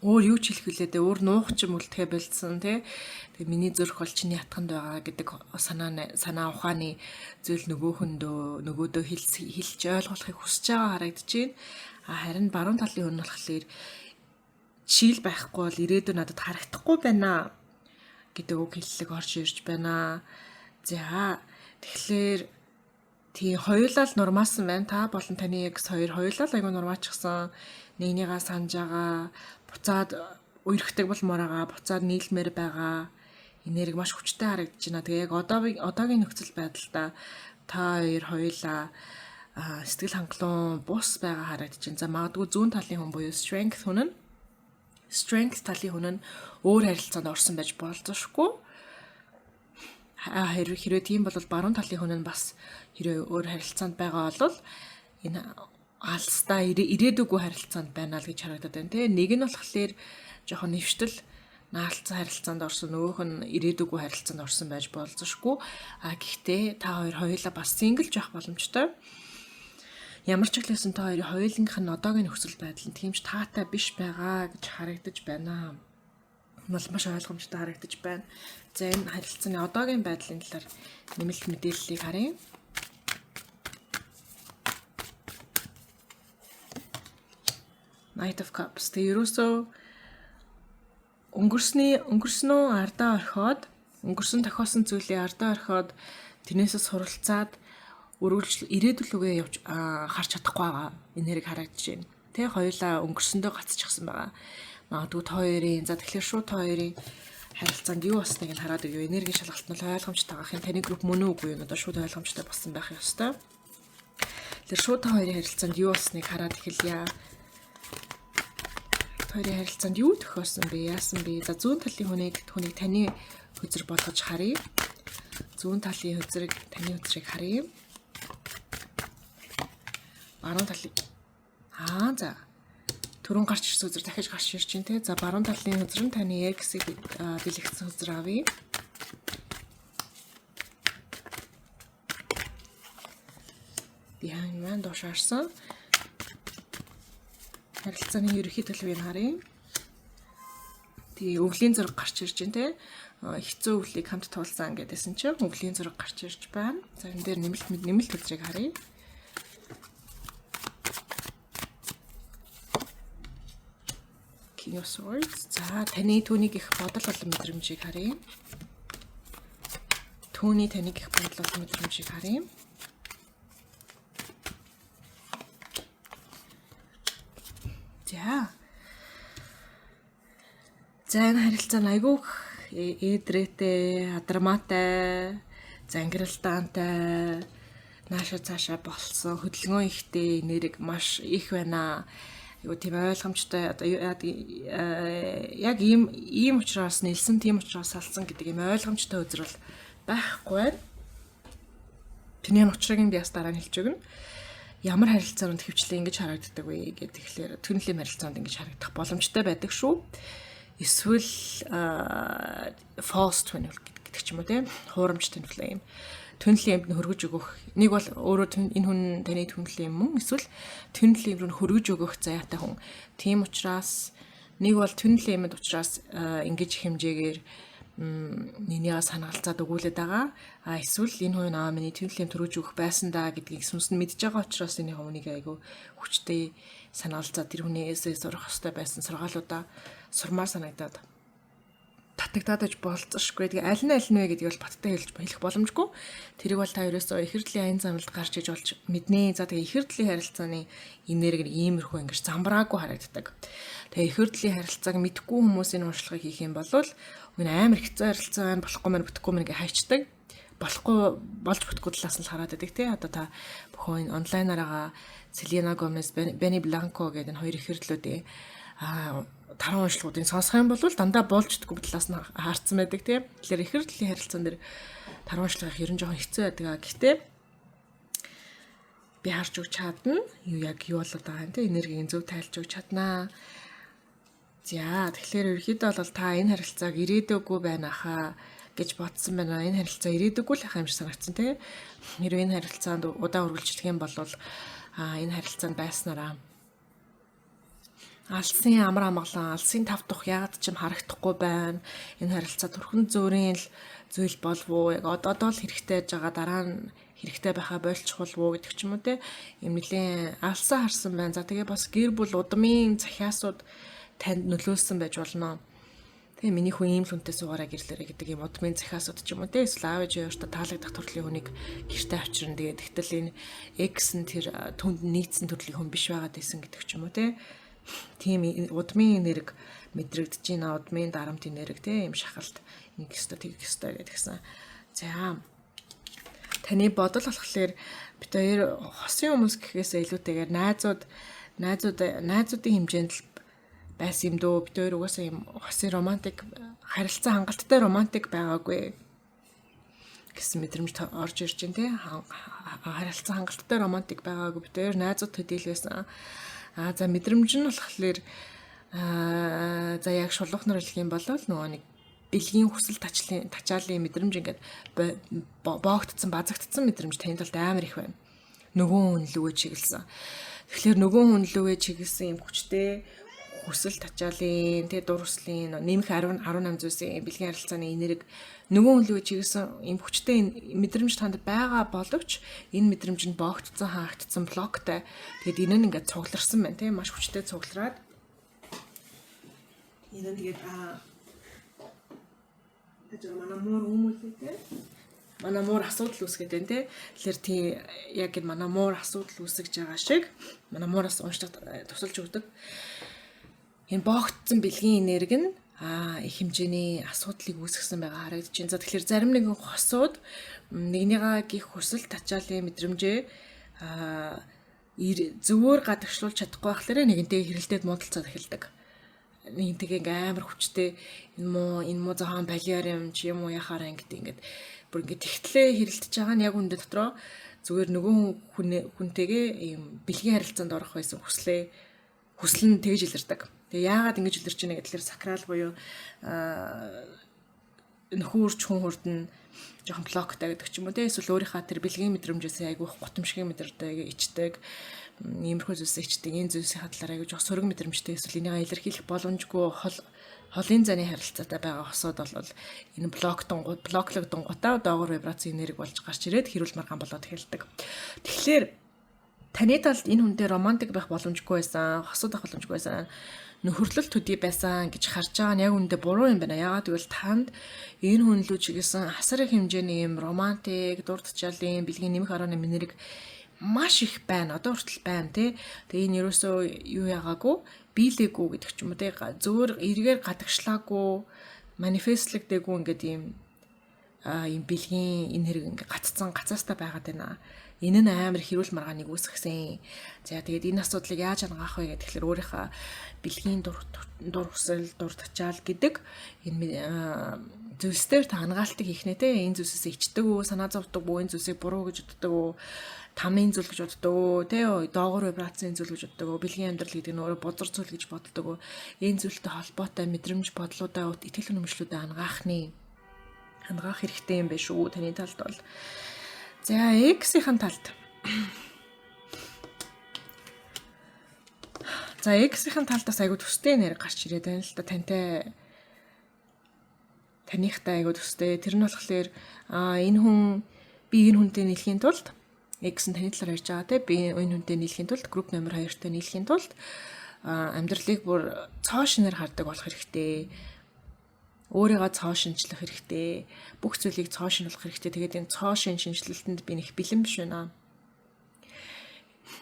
Өөр юу ч хэлэх вүлээ дээ, өөр нуух ч юм үлдэхэ болцсон, тий. Тэгээ миний зүрх бол чиний хатганд байгаа гэдэг санаа ухааны зүйл нөгөөхөндөө нөгөөдөө хэлж ойлгуулахыг хүсэж байгаа харагдаж байна. А харин баруун талын хүн болохоор чийл байхгүй бол ирээдүй надад харагдахгүй байна гэдэг үг хэллэг орж ирж байна. За, тэгэхээр тий, хоёулаа л нурмаасан байна. Та болон таны ex хоёр хоёулаа л айгүй нурмаачихсан. Нэгнийгаа санаж байгаа, буцаад үерхдэг болмоор байгаа, буцаад нийлмээр байгаа. Энерги маш хүчтэй харагдаж байна. Тэгээ яг одоогийн нөхцөл байдалда та хоёр хоёулаа сэтгэл хангалуун бус байгаа харагдаж байна. За, магадгүй зүүн талын хүн буюу strength хүн нь, strength талын хүн нь өөр харилцаанд орсон байж болзошгүй. Хэрвээ тийм бол баруун талын хүн нь бас хэрвээ өөр харилцаанд байгаа бол энэ алстаа ирээдүггүй харилцаанд байна л гэж харагдаад байна. Тэгээ нэг нь болохоор жоохон нэвштэл наалцсан харилцаанд орсон, нөгөөх нь ирээдүггүй харилцаанд орсон байж болзошгүй. А гэхдээ та хоёр хоёулаа бас single ч байх боломжтой. Ямар ч хэлсэн та хоёрын хоёулангийнх нь одоогийн нөхцөл байдал нь тийм ч таатай биш байгаа гэж харагдаж байна. Бол маш ойлгомжтой харагдаж байна. За, энэ харилцааны одоогийн байдлын талаар нэмэлт мэдээллийг харъя. Knight of Cups. Тэгээ ерөөсөө өнгөрснөө ардаа орхиод, өнгөрсөн тохиосон зүйлээ ардаа орхиод, тэрнээсээ суралцаад өргөлж ирээдүйн лүгээ явж харж чадахгүй байгаа энерги харагдаж байна. Тэ, хоёулаа өнгөрсөндөө гацчихсан байгаа. Магадгүй та хоёрын, за, тэгэхээр шууд та хоёрын харилцаанд юу болсныг нь хараад өгье. Энергийн шалгалт нь ойлгомжтой байгаа юм. Таны групп мөн үгүй юу? Одоо шууд ойлгомжтой болсон байх ёстой. Тэгэхээр шууд та хоёрын харилцаанд юу болсныг хараад эхэлье. Хоёрын харилцаанд юу тохиосон бэ? Яасан бэ? За, зүүн талын хүнийг таны хөзөр болгож харъя. Зүүн талын хөзрийг, таны хөзрийг харъя. Баруун талын, за, түрүүн гарч ирсэн хөзөр дахиж гарч ирж байна те. За, баруун талын хөзөр нь таны ex-ийг дэлгэцсэн хөзөр авъя. The Hangman доош харсан. Харилцааны ерөнхий төлөвийг харъя. Тэгээ өвлийн зураг гарч ирж байна те. Хэцүү өвлийг хамт туулсан гэдээсэн чинь өвлийн зураг гарч ирж байна. За энэ дээр нэмэлт төлрийг харъя. King of Swords. За таны түүнийг их бодол болон мэдрэмжийг харъя. Түүний таныг их бодол болон мэдрэмжийг харъя. За. За энэ харилцаа нь айгүй эдрээтэй, адармаатай, зангиралдаантай, нааша цаашаа болсон, хөдөлгөөн ихтэй, нэрэг маш их байна. Айгүй тийм ойлгомжтой одоо яг ийм учраас нэлсэн, тийм учраас салсан гэдэг юм ойлгомжтой үзрэл байхгүй байна. Тэрний учрыг нь би бас дараа нь хэлж өгнө. Ямар харилцаанд хөвчлээ ингэж харагддаг вэ гэдэг тэгэхээр түнлийн харилцаанд ингэж харагдах боломжтой байдаг шүү. Эсвэл false twin гэдэг ч юм уу тийм хуурамч twin flame. Twin flame-д нь хөргөж өгөх. Нэг бол өөрөө энэ хүн таны twin flame мөн эсвэл twin flame рүү хөргөж өгөх заяатай хүн. Тийм учраас нэг бол twin flame-д учраас ингэж хэмжээгээр нэгнийгээ санагалцаад өгүүлээд байгаа. А эсвэл энэ хүн аа миний twin flame төрөж өгөх байсан да гэдгийг сүнс нь мэдж байгаа учраас энэ хүнийг айгүй хүчтэй санагалцаад тэр хүний эсээ сурах ёстой байсан сургаалуудаа сурмаар санагдаад татагдаад аж болцсошгүй. Тэгээ аль нь аль нь вэ гэдгийг бол баттай хэлж хэлэх боломжгүй. Тэрийг бол та ерөөсөө ихэрдлийн аян замлалд гарч иж болж мэднэ. За тэгээ ихэрдлийн харилцааны энерги нь иймэрхүү ингэж замбраагүй харагддаг. Тэгээ ихэрдлийн харилцааг мэдхгүй хүмүүс энэ уншлагыг хийх юм бол энэ амар хэцүү харилцаа байна, болохгүй мэн бүтэхгүй мэн гэж хайчдаг. Болохгүй болж бүтэхгүй талаас нь л хараад байдаг тий. Одоо та бүхэн онлайнаараа Селена Гомес, Бенни Бланко гэдэг энэ хоёр ихэрдлүүдийн таран уншлагуудыг сонсох юм бол дандаа болж чадгүй талаас нь хаарцсан байдаг тийм. Тэгэхээр ихэрдлийн харилцаан дээр таран уншлагах ер нь жоохон хэцүү байдаг. Гэхдээ би харж өгч чадна. Юу яг юу болоод байгаа юм те энергийг зөв тайлж өгч чаднаа. За тэгэхээр ерөөхдөө бол та энэ харилцааг ирээдүйгүй байна хаа гэж бодсон байна. Энэ харилцаа ирээдүйгүй л ах юм шиг санагдсан тий. Хэрвээ энэ харилцаанд удаан үргэлжлэх юм бол энэ харилцаанд байснараа алсын амар амгалан, алсын тав тух яагаад ч юм харагдахгүй байна. Энэ харилцаа түрхэн зөөрийн л зүйл болов уу? Яг одоо л хэрэгтэй байж байгаа, дараа нь хэрэгтэй байхаа болчихвол уу гэдэг ч юм уу те. Юм нэлийн алсаа харсан байна. За тэгээ бас гэр бүл удмын захиасууд танд нөлөөлсөн байж болно. Тэгээ миний хүн ийм л хүнтэй суугаараа гэрлээрэ гэдэг юм удмын захиасууд ч юм уу те. Эсвэл аав ээж хоёртой таалагдах төрлийн хүнийг гэрте авчирна. Тэгээд тэгтэл энэ X нь тэр түнд нийцсэн төрлийн хүн биш байгаад байсан гэдэг ч юм уу те. Тийм удмын энерги мэдрэгдэж байна. Удмын дарамт энерги те юм шахалт нэг ёстой тэгэх ёстой гэдгсэн. За таны бодол болохоор бид хоёр хосын хүмүүс гэхээс илүүтэйгээр найзуудын хэмжээнд л байсан юм дөө. Бид хоёр угаасаа юм хосын романтик харилцаа хангалттай романтик байгаагүй гэсэн мэдрэмж орж ирж байна те. Харилцаа хангалттай романтик байгаагүй. Бид хоёр найзууд төдийлсэн. За мэдрэмж нь болохоор за яг шулуухнаар хэлэх юм бол нөгөө нэг бэлгийн хүсэл тачаалын мэдрэмж ингээд боогдсон, базагдсан мэдрэмж таны талд амар их байна. Нөгөө хүн лүгээ чиглэсэн. Тэгэхээр нөгөө хүн лүгээ чиглэсэн юм хүчтэй хүсэл тачаалын, тэ дур хүслийн нэмэх 10 18 зүйлсийн бэлгийн харилцааны энерги нөгөө хүн лүгээ чиглэсэн юм хүчтэй мэдрэмж танд байгаа боловч энэ мэдрэмж нь боогдсон, хаагдсан, блоктой. Тэгээд энэ нь ингээд цугларсан байна, тэ маш хүчтэй цуглараад энэ нь тэгээд тааж манай муур өмүүлээ те. Манай муур асуудал үүсгээд байна те. Тэгэхээр тий яг энэ манай муур асуудал үүсгэж байгаа шиг манай муураас уншлага тусалж өгдөг. Энэ боогдсон бэлгийн энерги нь их хэмжээний асуудлыг үүсгэсэн байгаа харагдаж байна. За тэгэхээр зарим нэгэн хосууд нэгнийгаа гих хүсэл тачаалын мэдрэмжээ зөвөр гадагшлуулж чадахгүй байхлаараа нэгэнтэйгээ хэрэлдээд муудалцаад эхэлдэг. Нэгэнтэйгээ ингээм амар хүчтэй энэ муу зохон балиар юм чи юм уу яхаараа ингээд ингээд бүр ингээд тэгтлээ хэрэлдэж байгаа нь яг үндэ дотроо зүгээр нөгөө хүнтэйгээ ийм бэлгийн харилцаанд орох байсан хүсэл нь тэгж илэрдэг. Тэгээ яагаад ингэж илэрч байна гэхээр сакрал буюу Нөхөрч хүн хурдна, жоохон блоктой гэдэг ч юм уу те, эсвэл өөрийнхөө тэр бэлгийн мэдрэмжээс айгүйх гутамшигын мэдэрдэг, ичдэг, иймэрхүү зүйлсээ ичдэг, энэ зүйлсийн талаар айгүй жоох сөрөг мэдрэмжтэй, эсвэл энийг илэрхийлэх боломжгүй хол холын заны харилцаатай байгаа хосууд бол энэ блоктонгууд блоклогдонгуудаа доогуур вибрацийн энерги болж гарч ирээд хэрүүл маргаан болоод эхэлдэг. Тэгэхээр таны талд энэ хүнтэй романтик байх боломжгүй байсан, хосууд байх боломжгүй байсан, нөхөрлөл төдий байсан гэж харж байгаа нь яг үүндээ буруу юм байна. Яагаад гэвэл танд энэ хүн лүү чиглэсэн асар их хэмжээний юм романтик, дур тачаалын бэлгийн нэмэх 18 энерги маш их байна. Одоо хүртэл байна тий. Тэгээ энэ ерөөсөө юу яагаагүй, биелээгүй гэдэг ч юм уу тий. Зөөр эргээр гадагшлаагүй, манифестлэгдээгүй ингээд ийм бэлгийн энэ хэрэг ингээд гаццсан гацаастай байгаад байна. Энэ нь амар хэрүүл маргааныг үүсгэсэн. За, тэгээд энэ асуудлыг яаж хангаах вэ гэхээр өөрийнхөө бэлгийн дур хүсэл, дур тачаал гэдэг энэ зүйлс дээр та ангаалтыг хийх нэ те. Энэ зүйлсээс ичдэг үү, санаа зовдөг үү, энэ зүйлсийг буруу гэж боддог уу, тамын зүйл гэж боддог уу, те, доогуур вибрацийн зүйл гэж боддог уу, бэлгийн амьдрал гэдэг нь өөрөө бузар зүйл гэж боддог уу. Энэ зүйлтэй холбоотой мэдрэмж бодлуудаа, итгэл үнэмшлүүдээ ангаах хэрэгтэй юм байна шүү таны талд бол. За, X-ийн талд. За, X-ийн талд бас айгу төстэй нэр гарч ирээд байна л да, тантай, таныхтай айгу төстэй. Тэр нь болохоор энэ хүн, би энэ хүнтэй нийлэхийн тулд, X нь таны талаар ярьж байгаа те, би энэ хүнтэй нийлэхийн тулд, групп номер 2-тай нийлэхийн тулд амьдралыг бүр цоо шинээр хардаг болох хэрэгтэй, өөрийгөө цоо шинжлэх хэрэгтэй. Бүх зүйлийг цоо шинжлэх хэрэгтэй. Тэгээд энэ цоо шин шинжлэлтэнд би нэг бэлэн биш байна.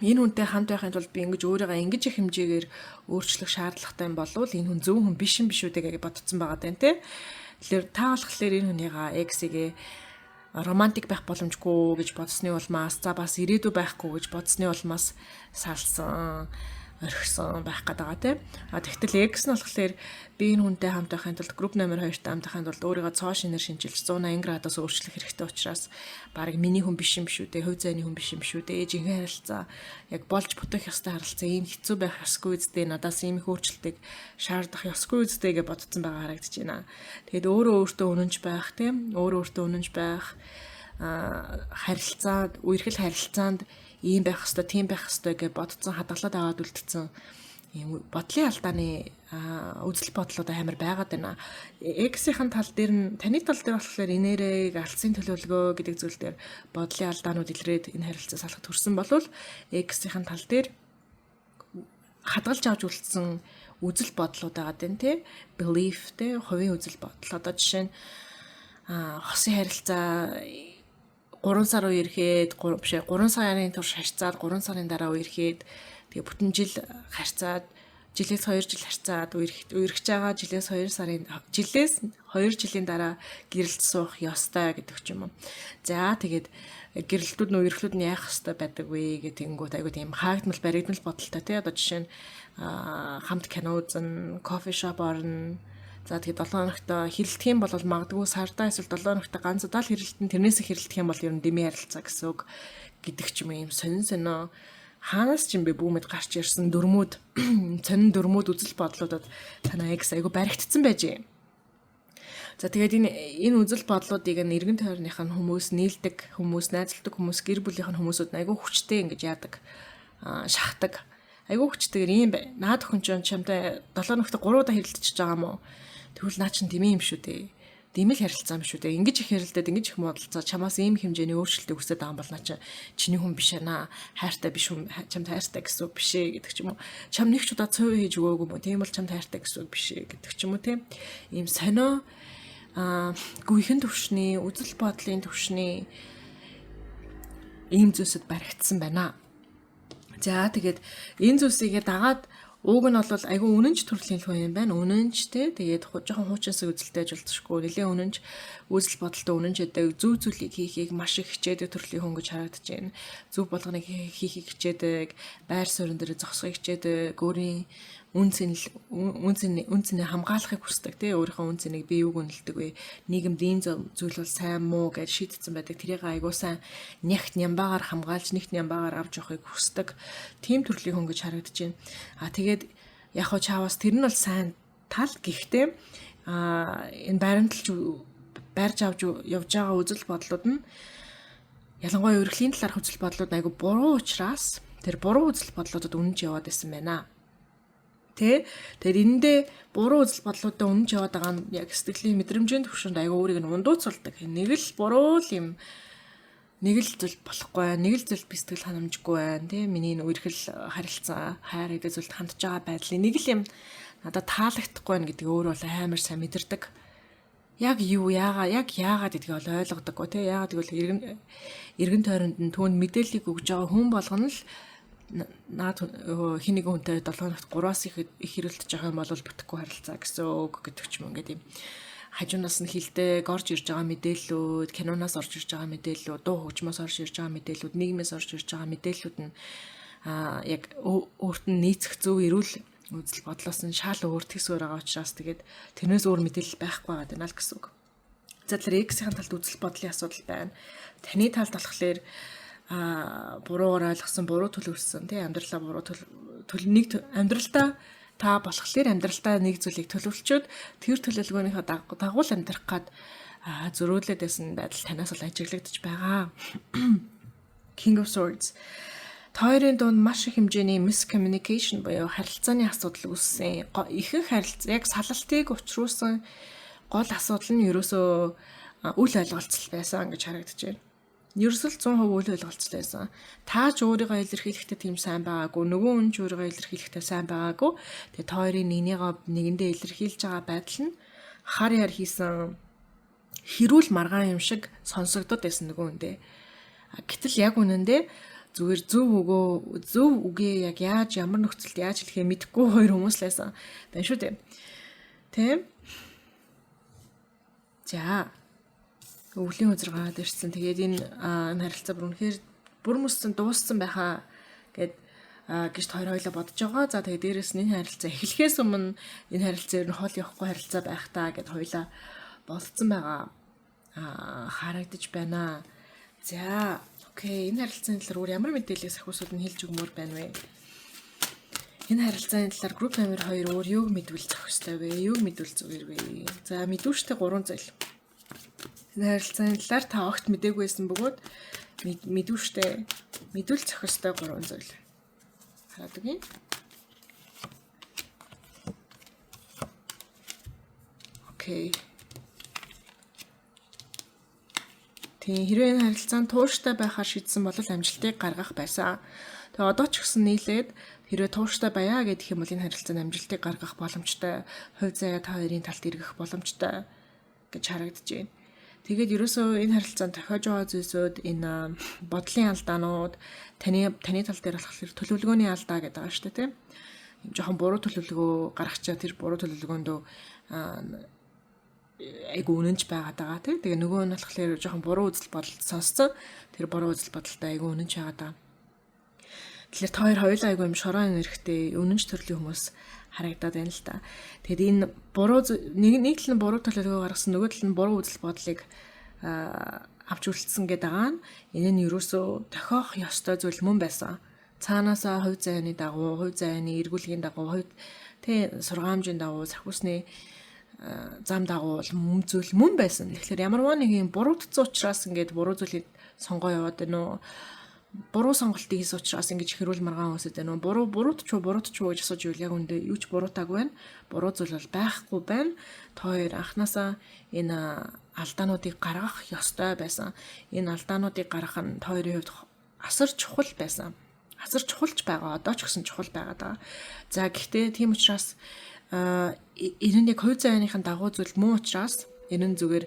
Энэ хүнтэй хамт байхын тулд би ингэж өөрийгөө ингэж их хэмжээгээр өөрчлөх шаардлагатай юм болвол энэ хүн зөв хүн биш юм биш үү гэж бодсон байгаа даа те. Тэгэхээр та болохоор энэ хүнийгаа X-ийг романтик байх боломжгүй гэж бодсны улмаас, за бас ирээдүй байхгүй гэж бодсны улмаас салсан, орхисон байх гээд байгаа тийм. А тэгтэл X нь болохоор би энэ хүнтэй хамт байхын тулд, групп номер 2-тай хамт байхын тулд өөрийгөө цоо шинээр шинчилж 180 градус өөрчлөх хэрэгтэй учраас баг миний хүн биш юм шүү дээ, хувь зайны хүн биш юм шүү дээ. Жинхэнэ харилцаа, яг болж бүтэх ёстой харилцаа ийм хэцүү байх ёсгүй үсттэй, надаас ийм их өөрчлөлтийг шаардах ёсгүй үсттэй гэж бодсон байгаа харагдаж байна. Тэгээд өөрөө өөртөө үнэнч байх тийм, өөрөө өөртөө үнэнч байх, харилцаад үерхэл харилцаанд ийм байх хэвээр, тийм байх хэвээр гэж бодцсон, хадгалаад аваад үлдсэн ийм бодлын алдааны үзэл бодлууд амар байгаад байна. X-ийн тал дээр нь, таны тал дээр болохоор инээрэг алдсын төлөвлөгөө гэдэг зүйл дээр бодлын алдаанууд илрээд энэ харилцаа салахад төрсэн болвол X-ийн тал дээр хадгалж авч үлдсэн үзэл бодлууд байгаа даа тий, belief те, хувийн үзэл бодол. Одоо жишээ нь хосын харилцаа 3 сар үерхэд, биш 3 сарын турш харьцаад, 3 сарын дараа үерхэд, тэгээ бүтэн жил харьцаад, жилээс 2 жил харьцаад үерхэж байгаа, жилээс 2 сарын, жилээс 2 жилийн дараа гэрэлт суух ёстой гэдэг ч юм уу. За, тэгээд гэрэлтүүд нь, үерхлүүд нь яах ёстой байдаг вэ гэх тэгэнгүүт айгуу тийм хаагдмал баригдмал бодолтой тий. Одоо жишээ нь хамт кино үзэн, coffee shop орно. За, тэгээд 7 хоногт хэрэлдэх юм бол магадгүй сардаа эсвэл 7 хоногт ганц удаа л хэрэлдэн, тэрнээс их хэрэлдэх юм бол ер нь дэмий харилцаа гэсэн үг гэдэг ч юм, юм сонин сонио хаанаас ч юм бэ бүүмэд гарч ирсэн дүрмүүд, сонин дүрмүүд, үзэл бодлуудад танаа X айгу баригдсан байжээ. За, тэгээд энэ үзэл бодлуудыг нь эргэн тойрных нь хүмүүс, нийлдэг хүмүүс, найзалдаг хүмүүс, гэр бүлийнх нь хүмүүсүүд айгу хүчтэй ингэж яадаг, шахдаг. Айгу хүчтэйгээр ийм бай. Наад хүн чинь чамтай 7 хоногт 3 удаа хэрэлдчихэж байгаа юм уу? Тэгвэл наа чин дэмий юм шүү дээ. Дэмэл харилцаа юм шүү дээ. Ингэж их хэрэлдээд, ингэж их муудалцаа, чамаас ийм хэмжээний өөрчлөлтийг хүсээд байгаа юм бол наа чин чиний хүн биш аа. Хайртай биш хүн, чамд хайртай гэсэн үг биш ээ гэдэг ч юм уу. Чам нэг ч удаа цуй хийж өгөөгүй юм уу? Тийм бол чамд хайртай гэсэн үг биш ээ гэдэг ч юм уу тийм. Ийм сонио гүйхэн төвшний, үзэл бодлын төвшний ийм зүйлсэд баригдсан байна. За, тэгээд энэ зүйлсийг дагаад ууг нь бол айгүй үнэнч төрлийн хүн юм байна. Үнэнч те. Тэгээд жоохон хуучинсаг үзэлтэй ажиллажгүй. Нэлээд үнэнч, үзэл бодолтой, үнэнч гэдэг, зөв зүйлийг хийхийг маш их хичээдэг төрлийн хүн гэж харагдаж байна. Зөв болгоныг хийхийг хичээдэг, байр суурин дээр зогсохыг хичээдэг, өөрийн үн цэн үн цэн үн цэнээ хамгаалахыг хүсдэг тий, өөрийнхөө үн цэнийг, би юуг үнэлдэг вэ, нийгэмд ийм зүйл бол сайн муу гэж шийдсэн байдаг, тэрийг айгуу сайн нягт нямбаагаар хамгаалж, нэгт нямбаагаар авч явахыг хүсдэг тийм төрлийн хүн гэж харагдаж байна. А тэгээд яг хоо чаавас тэр нь бол сайн тал, гэхдээ энэ баримталж Барьж авч явж байгаа үзэл бодлууд нь ялангуяа өргөлийн талаарх үзэл бодлууд айгүй буруу учраас тэр буруу үзэл бодлуудад үнэнч яваад байсан байна. Тэ? Тэгэхээр энэндээ буруу үзэл бодлуудад үнэнч яваад байгаа нь яг сэтгэлийн мэдрэмжийн түвшинд айгүй өөрийг нь ундууцуулдаг. Нэг л буруу л юм, нэг л зүйл болохгүй байна, нэг л зүйл би сэтгэл ханамжгүй байна, тий, миний энэ үерхэл, харилцаа, хайр гэдэг зүйлд хандж байгаа байдлын нэг л юм надад таалагдахгүй байна гэдгийг өөрөө бол амар сайн мэдэрдэг. Яг юу яагаа, яг яагаад гэдгийг бол ойлгодоггүй, тий. Яагаад гэвэл эргэн тойронд нь түүнд мэдээллийг өгж байгаа хүн болгоно л наад хин нэгэн хүнтэй 7 хоногт 3-аас их их хэрэлдэж байгаа юм бол бүтэхгүй харилцаа гэсэн үг гэдэг ч юм, ингээд юм хажуунаас нь хилдэг орж ирж байгаа мэдээллүүд, киноноос орж ирж байгаа мэдээллүүд, дуу хөгжмөөс орж ирж байгаа мэдээллүүд, нийгмээс орж ирж байгаа мэдээллүүд нь яг өөрт нь нийцэх зөв эрүүл үзэл бодлоос нь шал өөр тэгс өөр байгаа учраас тэгээд тэрнээс өөр мэдээлэл байхгүй байгаа даа л гэсэн үг. За, тэгэхээр X-ийн талд үзэл бодлын асуудал байна. Таны талд болохоор буруугаар ойлгосон, буруу төлөвлөсөн, тий, амьдралаа буруу төл нэг амьдралдаа та болохоор амьдралдаа нэг зүйлийг төлөвлөчөөд тэр төлөвлөгөөнийхөө дагуу амьдрах гад зөрөөлөд байсан байдал танаас бол ажиглагдаж байгаа. King of Swords. Та хоёрын дунд маш их хэмжээний miscommunication буюу харилцааны асуудал үүссэн. Ихэнх харилцаа яг салалтыг учруулсан гол асуудал нь ерөөсөө үл ойлголцол байсан гэж харагдаж байна. Ерөөсөл 100% үл ойлголцол байсан. Та ч өөрийгөө илэрхийлэхдээ тийм сайн байгаагүй, нөгөө хүн ч өөрийгөө илэрхийлэхдээ сайн байгаагүй. Тэгээ та хоёрын нэгнийгээ нэгэндээ илэрхийлж байгаа байдал нь хар яр хийсэн хэрүүл маргаан юм шиг сонсогдод байсан нөгөө хүндээ. Гэтэл яг үнэндээ зүгээр зөв үгээ яг яаж, ямар нөхцөлд яаж хэлэхээ мэдэхгүй хоёр хүмүүс л байсан. Байна шүү дээ. Тийм. За, өвлийн үзэр гараад ирсэн. Тэгээд энэ харилцаа бүр үнэхээр бүр мөссөн дууссан байхаа гэд гэж хоёр хоёлоо бодож байгаа. За, тэгээд дээрэс нь энэ харилцаа эхлэхээс өмнө энэ харилцаа ер нь хол явахгүй харилцаа байх таа гэд хоёлаа болцсон байгаа харагдаж байна. За, okay. Энэ харилцааны талаар өөр ямар мэдээллийг сахиусууд нь хэлж өгмөр байна вэ? Энэ харилцааны талаар group номер 2 өөр юуг мэдвэл зохистой вэ? Юуг мэдвэл зүгээр вэ? За, мэдвэрчтэй гурван зүйл. Энэ харилцааны талаар та огт мдээгүй байсан бөгөөд мэдвэрчтэй, мэдвэл зохистой гурван зүйл. Хараад өгье. Okay. Тийм, хэрвээ энэ харилцаанд тууштай байхаар шийдсэн бол амжилтыг гаргах байсан. Тэгээ одоо ч гэсэн нийлээд хэрвээ тууштай байя гэх юм бол энэ харилцаанд амжилтыг гаргах боломжтой, хувь заяа та хоёрын талд эргэх боломжтой гэж харагдаж байна. Тэгээд ерөөсөө энэ харилцаанд тохиож байгаа зүйлсүүд энэ бодлын алдаанууд, таны тал дээр болохоор төлөвлөгөөний алдаа гэдэг байгаа шүү дээ, тийм. Жохон буруу төлөвлөгөө гаргачаа тэр буруу төлөвлөгөөндөө айгу үнэнч байгаад байгаа, тийм. Тэгээ нөгөө нь болохоор жоохон буруу үзэл бодолд сонсцсон. Тэр буруу үзэл бодолтой айгу үнэнч байгаад байгаа. Тэгэхээр та хоёр хоёулаа айгу юм шороо энергтэй, үнэнч төрлийн хүмүүс харагдаад байна л та. Тэгэд энэ буруу нэг тал нь буруу төлөвлөгөө гаргасан, нөгөө тал нь буруу үзэл бодлыг авч үлдсэн гэдэг байгаа нь энэ нь ерөөсөө тохиох ёстой зүйл мөн байсан. Цаанаасаа хувь заяаны дагуу, хувь заяаны эргүүлгийн дагуу, хувь тэ сургаамжийн дагуу, сахиусны зам дагуу мөн зүйл мөн байсан. Тэгэхээр ямарваа нэг юм буруутцсан учраас ингээд буруу зүйлийг сонгоо яваад байна уу? Буруу сонголтыг хийсэн учраас ингэж хэрүүл маргаан үүсэт байна уу? Буруу буруутч уу, буруутч уу гэж асууж ивэл яг үндэ юу ч буруутаагүй байна. Буруу зүйл бол байхгүй байна. Та хоёр анханасаа энэ алдаануудыг гаргах ёстой байсан. Энэ алдаануудыг гаргах нь та хоёрын хувьд асар чухал байсан. Асар чухалч байгаа. Одоо ч гэсэн чухал байгаа даа. За, гэхдээ тийм учраас энэ нь яг хувь заяаныхын дагуу зүйл мөн учраас энэ нь зүгээр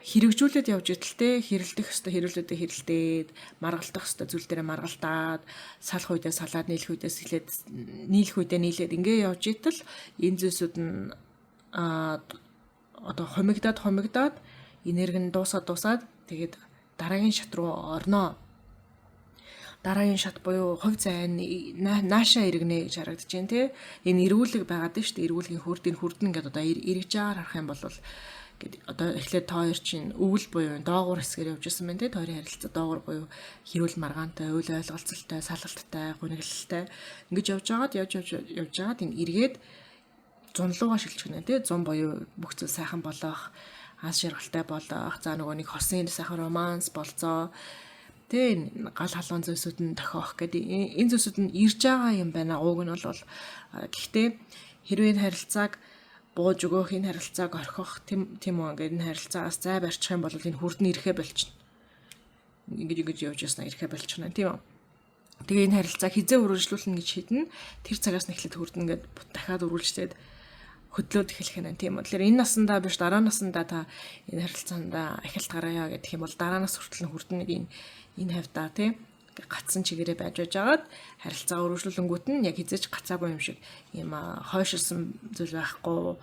хэрэгжүүлээд явж идэлтэй хэрэлдэх ёстой хэрүүлүүдээ хэрэлдээд, маргалдах ёстой зүйл дээрээ маргалдаад, салах үедээ салаад, нийлэх үедээ сэлээд, нийлэх үедээ нийлээд ингээ явж идэл энэ зүйлсүүд нь одоо хумигдаад хумигдаад энерги нь дуусаад дуусаад тэгээд дараагийн шат руу орноо. Дараагийн шат буюу хувь зайн наашаа иргэнэ гэж харагдаж байна, тий. Энэ эргүүлэг байгаад нь шүү дээ. Эргүүлгийн хурд, энэ хүрдэн гэдэг одоо эргэж байгаагаар харах юм бол гэд одоо эхлээд та хоёр чинь өвөл буюу доогуур хэсгээр явж исэн байна, тий. Та хоёрын харилцаа доогуур буюу хэрүүл маргаантай, үйл ойлголцолтой, салалттай, гуниглалтай ингэж явж байгаад, явж явж явж байгаад энэ эргээд зун луугаа шилжих нэ, тий. Зун буюу бүх зүйл сайхан болох, аз жаргалтай болох, за нөгөө нэг хосын сайхан романс болцоо, тэ гал халуун зүйлсүүд нь тохиох гэдэг энэ зүйлсүүд нь ирж байгаа юм байна. Уг нь бол гэхдээ хэрвээ энэ харилцааг бууж өгөх, энэ харилцааг орхих тийм тийм үү, ингээд энэ харилцаагаас зай барьчих юм бол энэ хүрд нь ирэхэ болчихно. Ингэж ингэж явж яснаа ирэхэ болчихно, тийм үү? Тэгээ энэ харилцааг хизээ үргэлжлүүлнэ гэж шийднэ. Тэр цагаас нь эхлээд хүрдэн ингээд дахиад үргэлжлээд хөдлөөд эхлэх нь, тийм үү. Тэгэхээр энэ насандаа биш, дараа насандаа та энэ харилцаанд ахилт гаргая гэх юм бол дараа нас хүртэл нь хүрдэн нэг энэ хавьдаа, тийм, гацсан чигээрээ байж байжгаад харилцаа өргөжлүүлэнгүүт нь яг хизээж гацаагүй юм шиг юм хойшилсан зүйл байхгүй,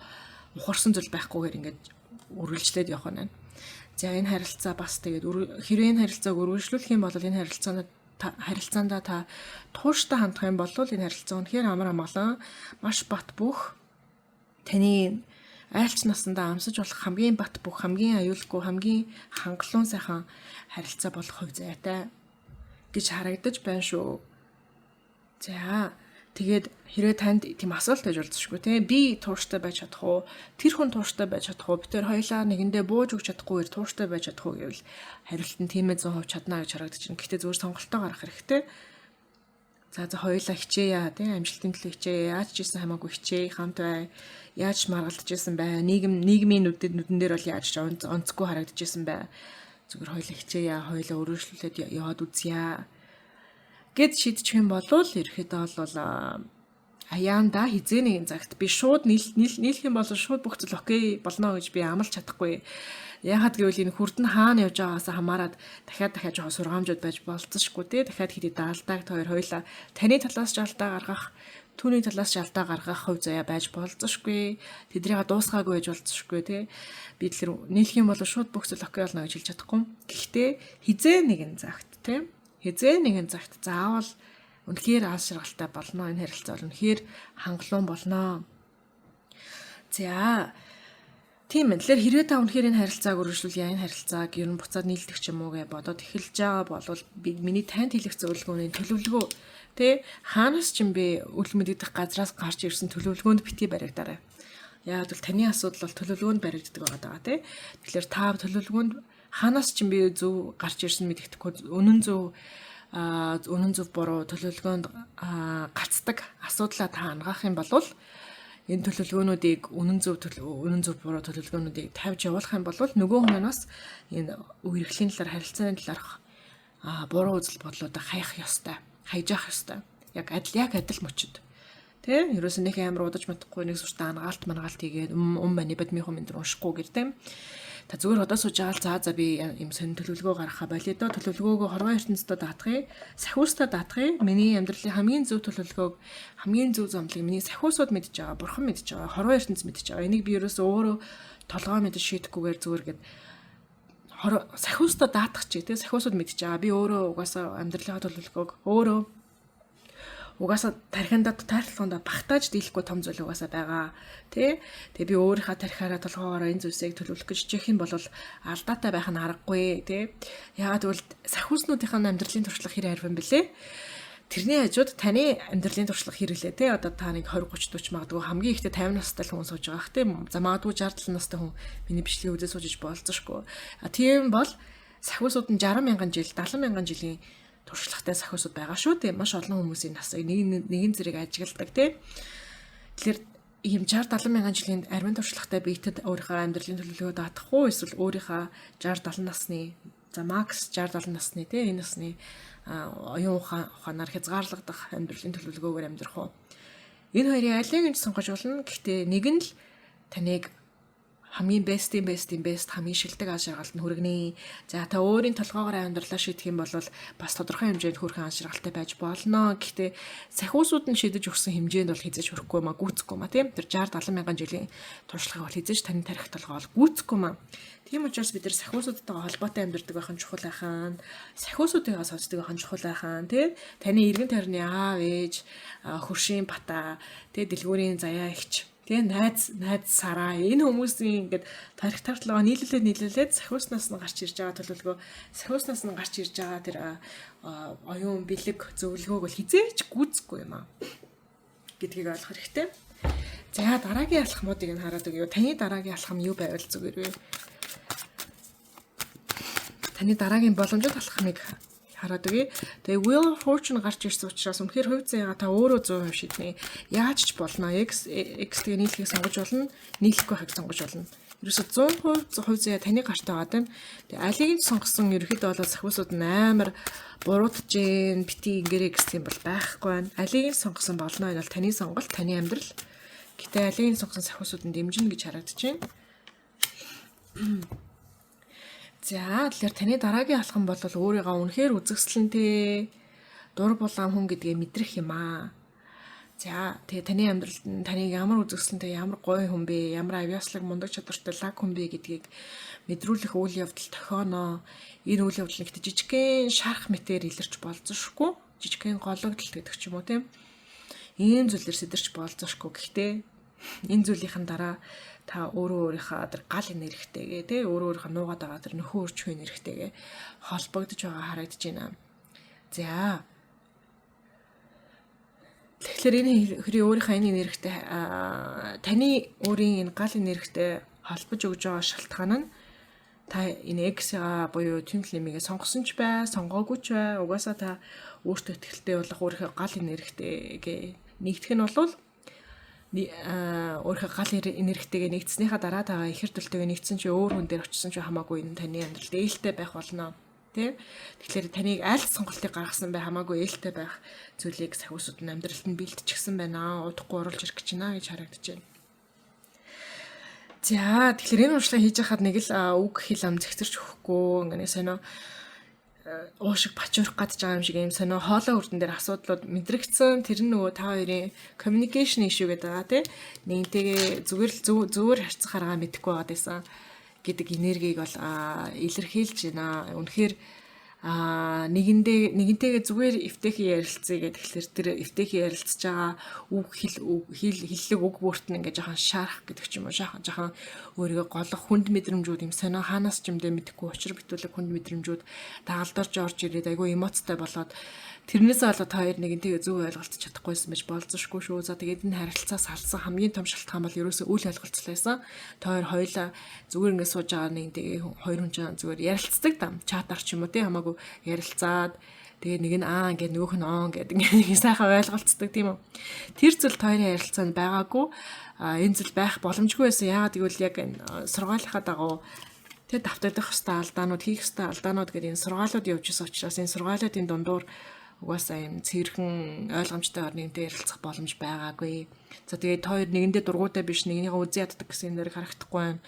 ухарсан зүйл байхгүйгээр ингээд үргэлжлээд явах нь. За, энэ харилцаа бас тэгээд хэрвээ энэ харилцааг өргөжлүүлэх юм бол энэ харилцаанд харилцаандаа та тууштай хандах юм бол энэ харилцаа үнэхээр амар амгалан, маш бат бөх, таны айлч насандаа амсаж болох хамгийн бат бөх, хамгийн аюулгүй, хамгийн хангалуун сайхан харилцаа болох хувь заяатай гэж харагдаж байна шүү. За, тэгээд хэрвээ танд тийм асуулт байж болзошгүй, те, би тууштай байж чадах уу? Тэр хүн тууштай байж чадах уу? Бид тэр хоёлаа нэгэндээ бууж өгч чадахгүйгээр тууштай байж чадах уу гэвэл хариулт нь тийм ээ, 100% чадна гэж харагдаж байна. Гэхдээ зүгээр сонголтоо гаргах хэрэгтэй. За за, хоёулаа хичээе, тий, амжилтын төлөө хичээе, яаж ч ийсэн хамаагүй хичээе, хамт бай. Яаж маргалдаж исэн бай. Нийгэм нийгмийн нүдэд нүдэн дээр бол яаж ч онцгүй харагдаж исэн бай. Зүгээр хоёулаа хичээе, хоёулаа өргөжлүүлээд яваад үзье гэд шийдчих юм бол ерөөхдөө бол аяанда хизээ нэгэн цагт би шууд нийл нийлэх юм бол шууд бүх зүйл okay болно гэж би амлаж чадахгүй. Яагаад гэвэл энэ хүрд нь хаана явж байгаагаас хамаарат дахиад дахиад жоохон сургаамжууд байж болцсошгүй, те. Дахиад хэдий даалдааг хоёр хоёлаа таны талаас ч алдаа гаргах, түүний талаас ч алдаа гаргах хувь заяа байж болцсошгүй. Тэдрийг дуусгаагүй байж болцсошгүй, те. Би тэгэхээр нийлэх юм бол шууд бүх зүйл okay болно гэж хэлж чадахгүй. Гэхдээ хизээ нэгэн цагт, те. Хизээ нэгэн цагт заавал үнэхээр аз жаргалтай болно. Энэ харилцаа бол үнэхээр хангалуун болно. За, тийм ээ. Тэгэхээр хэрвээ та үнэхээр энэ харилцааг өргөжлүүлье, энэ харилцааг ер нь буцаад нийлдэх ч юм уу гэж бодоод эхэлж байгаа бол би миний танд хэлэх зөвлөгөөний төлөвлөгөө, тэ, хаанаас ч юм бэ үл мэдэгдэх газраас гарч ирсэн төлөвлөгөөнд битгий баригдаарай. Яг бол таны асуудал бол төлөвлөгөөнд баригддаг байгаа даа, тэ. Тэгэхээр та төлөвлөгөөнд хаанаас ч юм бэ зөв гарч ирсэн мэддэхгүй, үнэн зөв, үнэн зөв буруу төлөвлөгөөнд гацдаг асуудлаа та ангаах юм бол энэ төлөвлөгөөнүүдийг үнэн зөв, үнэн зөв буруу төлөвлөгөөнүүдийг тавьж явуулах юм бол нөгөө хүн бас энэ үерхлийн талаар, харилцааны талаарх буруу үзэл бодлуудаа хаях ёстой. Хайж явах ёстой. Яг адил, яг адил мөчөд. Тэ? Ерөөсөн нэг амар удаж матахгүй, нэг сүртэй ангаалт мангаалт хийгээд ум ум мани бадмын хүм энэ уншихгүй гэр, тэ. Та зүгээр одоо сууж байгаа л за за, би юм сонин төлөвлөгөө гаргахаа болиё доо, төлөвлөгөөгөө хорвоо ертөнцийн даатгая, сахиустаа даатгая. Миний амьдралын хамгийн зөв төлөвлөгөөг, хамгийн зөв замлыг миний сахиусууд мэдж байгаа, бурхан мэдж байгаа, хорвоо ертөнц мэдж байгаа. Энийг би ерөөсөө өөрөө толгой мэдэж шийдэхгүйгээр зүгээр гээд сахиустаа даатгах чи, тэ, сахиусууд мэдж байгаа. Би өөрөө угаасаа амьдралынхаа төлөвлөгөөг өөрөө угаасаа тархиндаа тайрталгоонд багтааж дийлэхгүй том зүйл угаасаа байгаа. Тэ? Тэгээ би өөрийнхөө тархиараа толгоогоороо энэ зүйлсийг төлөвлөх гэж хичээх юм бол алдаатай байх нь аргагүй, тэ? Яагаад гэвэл сахиуснуудынхаа амьдралын туршлага хэр арван бэлээ? Тэрний хажууд таны амьдралын туршлага хэрэглээ, те. Одоо та нэг 20 30 40, магадгүй хамгийн ихтэй 50 настай л хүн сууж байгаа х, те. За, магадгүй 60 70 настай хүн миний бичлэгийг үзээ сууж болцсошгүй. А тийм бол сахиусууд нь 60 мянган жил, 70 мянган жилийн туршлагатай сахиусууд байгаа шүү дээ. Маш олон хүмүүсийн насыг нэг нэгэн зэрэг ажигладаг, тий. Тэгэхээр ийм 60 70 мянган жилийн армин туршлагатай биетэд өөрийнхөө амьдралын төлөвлөгөө даатах уу, эсвэл өөрийнхөө 60 70 насны, за, макс 60 70 насны, тий, энэ насны оюун ухаанаар хязгаарлагдах амьдралын төлөвлөгөөгөөр амьдрах уу? Энэ хоёрын алийг нь сонгож болно. Гэхдээ нэг нь л таныг хамгийн best-ийн best-ийн best, хамгийн шилдэг аз жаргалд нь хүргэнэ. За, та өөрийн толгоогоор амьдралаа шийдэх юм бол бас тодорхой хэмжээнд хүрхэн аз жаргалтай байж болно. Гэхдээ сахиусууд нь шийдэж өгсөн хэмжээнд бол хизээж хүрэхгүй маа, гүйцэхгүй маа, тийм. Тэр 60 70 мянган жилийн туршлагыг бол хизээж таны тарих толгой бол гүйцэхгүй маа. Тийм учраас бид нар сахиусуудтайгаа холбоотой амьдардаг байх нь чухал байхan. Сахиусуудыгаа сонсдог байх нь чухал байхan, тийм. Таны эргэн тойрны аав ээж, хөршийн бата, тийм, дэлгүүрийн заяа ихч, тэгээ найз найз сараа, энэ хүмүүсийн ингээд тарих тартлага нийлүүлээд нийлүүлээд сахиуснаас нь гарч ирж байгаа төлөвлөгөө, сахиуснаас нь гарч ирж байгаа тэр оюун бэлэг зөвлөгөөг бол хизээч гүйцэхгүй юм аа гэдгийг ойлгох хэрэгтэй. За, дараагийн алхмуудыг нь хараад өгье. Таны дараагийн алхам юу байвал зүгээр вэ? Таны дараагийн боломжит алхмыг хараад өгье. Тэгээ Wheel of Fortune гарч ирсэн учраас үнэхээр хувь заяагаа та өөрөө 100% шийднэ. Яаж ч болно. Ex ex тэгээ нийлхийг сонгож болно. Нийлэхгүй байхыг сонгож болно. Ерөөсө 100% хувь заяа таны гарт байгаа юм. Тэгээ алийг нь сонгосон ерөөхдөө бол сахиусууд нь амар буруутж гин бити ингэрэ гэсэн юм бол байхгүй байна. Алийг нь сонгосон болно. Энэ бол таны сонголт, таны амьдрал. Гэтэ алийг нь сонгосон сахиусууд нь дэмжинэ гэж харагдаж байна. За, тэгэхээр таны дараагийн алхам бол өөрийгөө үнэхээр үзэсгэлэнтэй, дур булаам хүн гэдгээ мэдрэх юм аа. За, тэгээ таны амьдралд нь таныг ямар үзэсгэлэнтэй, ямар гоё хүн бэ, ямар авьяаслаг, мундаг чадвартай лаг хүн бэ гэдгийг мэдрүүлэх үйл явдал тохионоо. Энэ үйл явдал нэгт жижигхэн шарх мэтээр илэрч болзошгүй, жижигхэн гологдол гэдэг ч юм уу, тийм. Ийм зүйлээр сэтэрч болзошгүй. Гэхдээ энэ зүйлийнхэн дараа та өөрөө өөрийнхөө тэр гал энергитэйгээ, тий, өөрөө өөрийнхөө нуугаад байгаа тэр нөхөн өрчхөө энергитэйгээ холбогдож байгаа харагдаж байна. За. Тэгэхээр энэ хэрэг өөрийнхөө энэ энергитэй, таны өөрийн энэ гал энергитэй холбож өгж байгаа шалтгаан нь та энэ ex-аа буюу twin flame-ийг сонгосон ч бай, сонгоогүй ч бай, угаасаа та өөртөө итгэлтэй болох, өөрийнхөө гал энергитэйгээ нэгдэх нь бол өөрийнхөө гал энергитэйгээ нэгдснийхаа дараа та ихэр төлтөйгээ нэгдсэн чи, өөр хүн дээр очисон чи хамаагүй энэ таны амьдралд ээлтэй байх болно. Тэ? Тэгэхээр таныг аль сонголтыг гаргасан бай хамаагүй ээлтэй байх зүйлийг сахиусууд нь амьдралд нь бэлтчихсэн байна. Удахгүй оруулж ирэх гэж байна гэж харагдаж байна. За, тэгэхээр энэ уншлагыг хийж байхад нэг л үг хэл ам зэгцэрч өгөхгүй ингээ сонио уушиг бачуурах гадж байгаа юм шиг юм сонио хоолой хүрдэн дээр асуудлууд мэдрэгдсэн. Тэр нь нөгөө та хоёрын communication issue гэдэг байгаа, тий. Нэгнтэйгээ зүгээр л зүгээр харьцах аргаа мэдэхгүй байгаад байсан гэдэг энергийг бол илэрхийлж байна. Үнэхээр нэгэндээ нэгэнтэйгээ зүгээр эвтэйхэн ярилцъя гэх тэгэхээр тэр эвтэйхэн ярилцж байгаа үг хэл хэл хэллэг үг бүрт нь ингээ жоохон шаарах гэдэг ч юм уу, жоохон өөрийгөө голох хүнд мэдрэмжүүд, юм сонио хаанаас ч юм дэ мэдэхгүй учир битүүлэг хүнд мэдрэмжүүд дагалдарч орж ирээд айгүй эмоцтой болоод тэрнээсээ болоод та хоёр нэгэнтэйгээ зөв ойлголцож чадахгүйсэн байж болзошгүй шүү. За, тэгээд энэ харилцаа салсан хамгийн том шалтгаан бол ерөөсөө үл ойлголцол байсан. Та хоёр хоёулаа зүгээр ингээд сууж байгаа нэгэнтэйгээ хоёр хүн чинь зүгээр ярилцдаг дам. Чатаар ч юм уу, тий, хамаагүй ярилцаад, тэгээ нэг нь аа ингээд, нөгөөх нь он гэдэг ингээд сайхан ойлголцдог, тийм үү. Тэр зүйл та хоёрын ярилцаанд байгаагүй. А энэ зүйл байх боломжгүй байсан. Яагаад гэвэл яг энэ сургаалынхаа дагуу тэг давтагдах хэвээр алдаанууд, хийх хэвээр алдаанууд гэдэг энэ сургаалууд явж исэн учраас энэ сургаалуудын дундуур угаасаа юм цэвэрхэн ойлгомжтой нэгэнтэй ярилцах боломж байгаагүй. За, тэгээд хоёр нэгэндээ дургуйтай биш, нэгнийгээ үзэн яддаг гэсэн юм дээр харагдахгүй байна.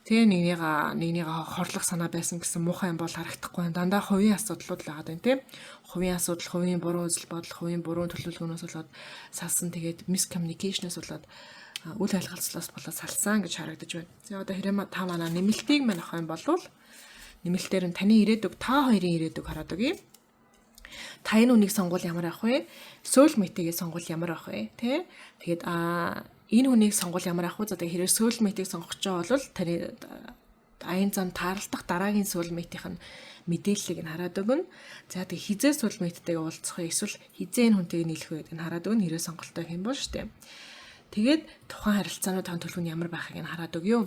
Тэгээ нэгнийгээ нэгнийгээ хорлох санаа байсан гэсэн муухай юм бол харагдахгүй байна. Дандаа хувийн асуудлууд л байгаа даа, тийм. Хувийн асуудал, хувийн буруу үзэл бодол, хувийн буруу төлөвлөгөөнөөс болоод салсан. Тэгээд miscommunication-аас болоод, үл ойлголцлоос болоод салсан гэж харагдаж байна. За, одоо хэрэг та манай нэмэлтийг мань авах юм бол нэмэлтээр нь таны ирээдүг, та хоёрын ирээдүг хараад өгье. Та энэ үнийг сонгуул ямар авах вэ? Soulmate-ийг сонгуул ямар авах вэ? Тэ? Тэгээд энэ хүнийг сонгуул ямар авах вэ? За, тэгээд хэрэг soulmate-ийг сонгох гэж байгаа бол таны аян зам тааралдах дараагийн soulmate-ийн мэдээллийг нь хараад өгнө. За, тэг хизээ soulmate-тэйгээ уулзах вэ? Эсвэл хизээ энэ хүнтэйг нийлэх вэ гэдгийг нь хараад өгнө. Хэрэг сонголттой юм бол шүү дээ. Тэгээд тухайн харилцаанууд тань төлөв нь ямар байхыг нь хараад өгье.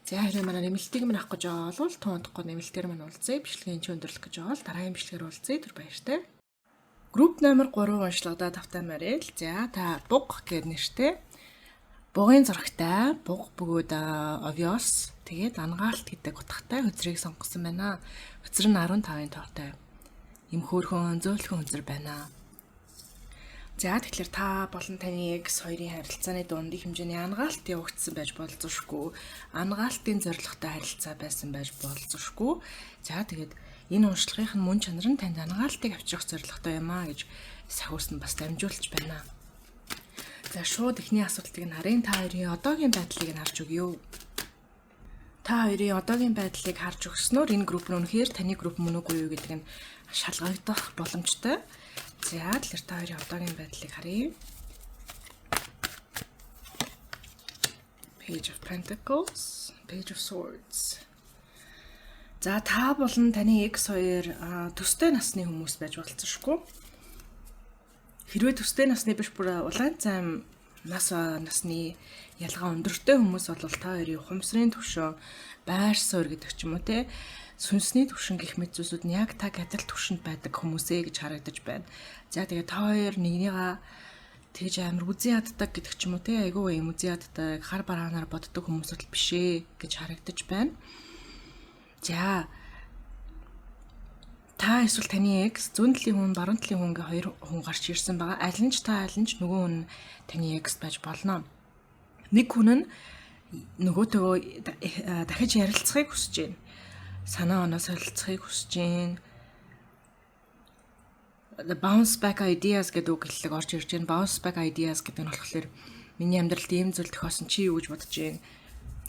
За, хэрэг манай нэмэлтийг минь авах гэж байгаа бол тун удахгүй нэмэлтээр маань уулзъя. Бичлэгийн чи өндөрлөх гэж байгаа бол дараагийн бичлэгээр уулзъя. Түр баяртай. Групп номер 3 уншлагадаа тавтай морил. За, та буг гэд нэртэй. Бугын зурагтай, буг бөгөөд овёос, тэгээд ангаалт гэдэг утгатай хөзрийг сонгосон байна. Хөзөр нь 15-ын тоотой. Им хөөрхөн зөөлхөн хөзөр байна. За, тэгэхээр та болон таны ex хоёрын харилцааны дунд их хэмжээний ангаалт явагдсан байж болзошгүй. Ангаалтын зорилготой харилцаа байсан байж болзошгүй. За, тэгээд энэ уншлагын мөн чанар нь танд ангаалтыг авчрах зорилготой юм аа гэж сахиус нь бас дамжуулж байна. За, шууд эхний асуултыг нь харъя. Та хоёрын одоогийн байдлыг нь харж өгье. Та хоёрын одоогийн байдлыг харж өгснөөр энэ групп нь үнэхээр таны групп мөн үгүй юу гэдэг нь шалгагдах боломжтой. За, тэгэхээр та хоёрын одоогийн байдлыг харъя. Page of Pentacles, Page of Swords. За, та болон таны ex хоёр төстэй насны хүмүүс байж болцсошгүй. Хэрвээ төстэй насны биш, бүр улаан займ нас насны ялгаа өндөртэй хүмүүс бол та хоёрын ухамсарын төвшөө, байр суурь гэдэг ч юм уу, те, Сүнсний түвшин гэх мэт зүйлсүүд нь яг таг адил түвшинд байдаг хүмүүсээ гэж харагдаж байна. За, тэгээ та хоёр нэгнийгаа тэгж амар үзэн яддаг гэдэг ч юм уу, те, айгүй юм үзэн яддаг, хар бараанаар боддог хүмүүс бол биш ээ гэж харагдаж байна. За, та эсвэл таны ex, зүүн талын хүн, баруун талын хүн гэ хоёр хүн гарч ирсэн байгаа. Аль нь ч та, аль нь ч нөгөө хүн таны ex байж болно. Нэг хүн нь нөгөөтэйгөө дахиж ярилцахыг хүсэж байна. Санаа оноо солилцохыг хүсэж байна. The bounce back ideas гэдэг үг хэллэг орж ирж байна. Bounce back ideas гэдэг нь болохоор миний амьдралд ийм зүйл тохиосон, чи юу гэж бодож байна?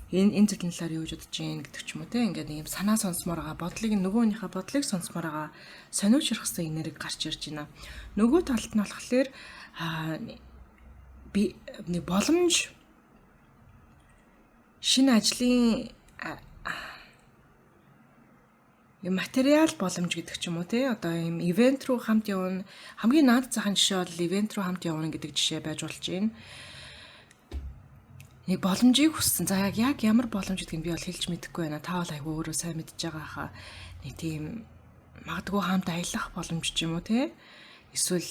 Энэ зүйлийн талаар юу гэж бодож байна гэдэг ч юм уу, те, ингээд нэг юм санаа сонсомоор байгаа, бодлыг, нөгөөнийхөө бодлыг сонсомоор байгаа, сониучрахсан энерги гарч ирж байна. Нөгөө талд нь болохоор би нэг боломж, шинэ ажлын юм, материал боломж гэдэг ч юм уу, те, одоо ийм event руу хамт явна. Хамгийн наад захын жишээ бол event руу хамт явна гэдэг жишээ байж болж байна. Нэг боломжийг хүссэн. За, яг ямар боломж гэдгийг би бол хэлж мэдэхгүй байна. Та бол айгүй өөрөө сайн мэдж байгаа хаа. Нэг тийм магадгүй хамт аялах боломж ч юм уу, те, эсвэл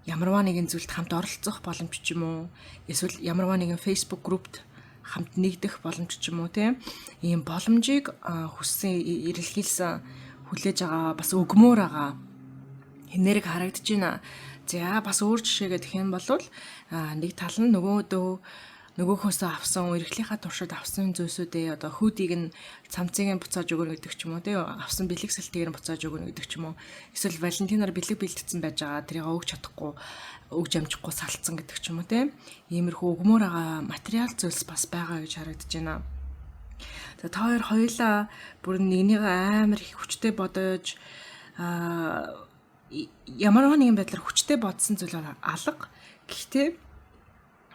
ямарваа нэгэн зүйлд хамт оролцох боломж ч юм уу, эсвэл ямарваа нэгэн Facebook группт хамт нэгдэх боломж ч юм уу, тийм, ийм боломжийг хүссэн, эрэлхийлсэн, хүлээж байгаа, бас өгмөр байгаа энерги харагдаж байна. За, бас өөр жишээгээ гэх юм бол нэг тал нь нөгөөдөө нөгөөхөөсөө авсан, үерхлийнхаа туршид авсан зүйлсүүдээ, одоо хүүдийг нь, цамцыг нь буцааж өгнө гэдэг ч юм уу, тийм, авсан бэлэг сэлтийг нь буцааж өгнө гэдэг ч юм уу, эсвэл Валентинаар бэлэг бэлтцсэн байж байгаа, тэрийг өгч чадахгүй, өгж амжихгүй салцсан гэдэг ч юм уу, тийм, иймэрхүү өгмөр байгаа материал зүйлс бас байгаа гэж харагдаж байна. За, та хоёр хоёулаа бүр нэгнийгээ амар их хүчтэй бодож, ямар нэгэн байдлаар хүчтэй бодсон зүйл бол алга. Гэхдээ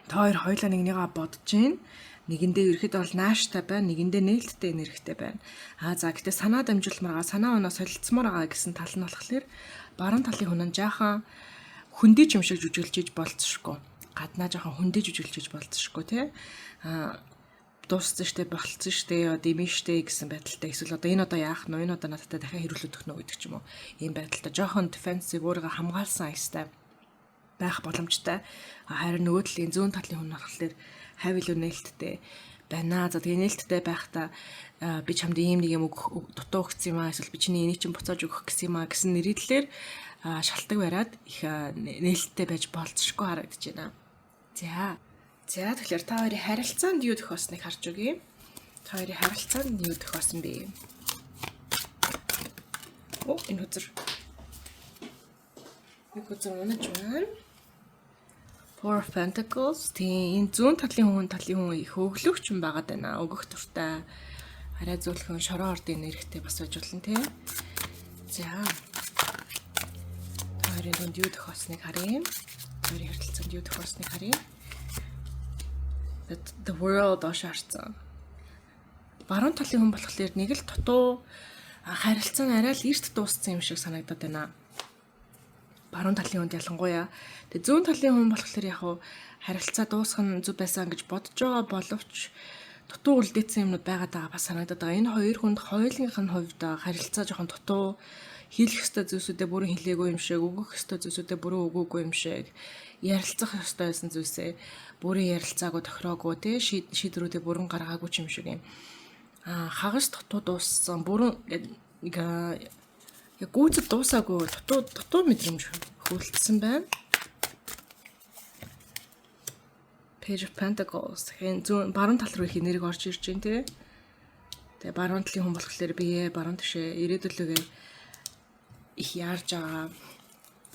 та хоёр хоёулаа нэгнийгээ бодож гин, нэгэндээ ерөөхдөө бол нааштай байна, нэгэндээ нээлттэй энергитэй байна. Аа, за, гэтээ санаа дамжуулмаар байгаа, санаа оноо солилцмоор байгаа гэсэн тал нь болохоор баруун талын хүн нь жаахан хөндий юм шиг жүжиглэж болцсошгүй. Гаднаа жаахан хөндий жүжиглэж болцсошгүй, тий. Аа, дууссан штэ, болцсон штэ, одоо юм штэ гэсэн байдалтай, эсвэл одоо энэ одоо яах нь, энэ одоо надтай дахиад хэрүүлэх нөө гэдэг ч юм уу. Ийм байдалтай жоохон defensive, өөрийгөө хамгаалсан аястай байх боломжтой. Харин нөгөө талын, зүүн талын хүн болохоор хавь илүү нээлттэй байна. За, тэгээ нээлттэй байхдаа би чамд ийм нэг юм өгөх, дутуу өгсөн юм аа, эсвэл би чиний энийг чинь буцааж өгөх гэсэн юм аа гэсэн нэрийдлэр шалтгаан бариад их нээлттэй байж болцсошгүй харагдаж байна. За. За, тэгэхээр та хоёрын харилцаанд юу тохиосныг харж өгье. Та хоёрын харилцаанд юу тохиосон бэ? Оо, энэ хөзөр. Нэг хөзөр унаж байна. Four of Pentacles. Тийм, энэ зүүн талын хүн их өглөөгч юм байгаад байна. Өгөх дуртай. Арай зөөлхөн шороо ордын нэрхтээ бас байж болно, тий. За. Та хоёрын дунд юу тохиосныг харъя. Та хоёрын харилцаанд юу тохиосныг харъя. The World доош харцсан. Баруун талын хүн болохоор нэг л дутуу харилцаа нь арай л эрт дууссан юм шиг санагдаад байна баруун талын хүнд ялангуяа. Тэгээ зүүн талын хүн болохоор яг хуу харилцаа дуусгах нь зөв байсан гэж бодож байгаа боловч дутуу үлдээсэн юмнууд байгаад байгаа бас санагдаад байгаа. Энэ хоёр хүнд, хоёулынх нь хувьд харилцаа жоохон дутуу, хийлэх ёстой зүйлсүүдээ бүрэн хэлээгүй юм шиг, өгөх ёстой зүйлсүүдээ бүрэн өгөөгүй юм шиг, ярилцах ёстой байсан зүйлсээ бүрэн ярилцаагүй, тохироогүй, тий, шийдвэрүүдээ бүрэн гаргаагүй ч юм шиг юм. Хагас дутуу дууссан, бүрэн нэг яг гүйцэд дуусаагүй, дутуу дутуу мэдрэмж хөлдсөн байна. Page of Pentacles тэгэхээр зүүн баруун тал руу их энерги орж ирж байна, тий. Тэгээ баруун талын хүн болохоор бие баруун тишээ ирээдүлөгээ их яарж байгаа,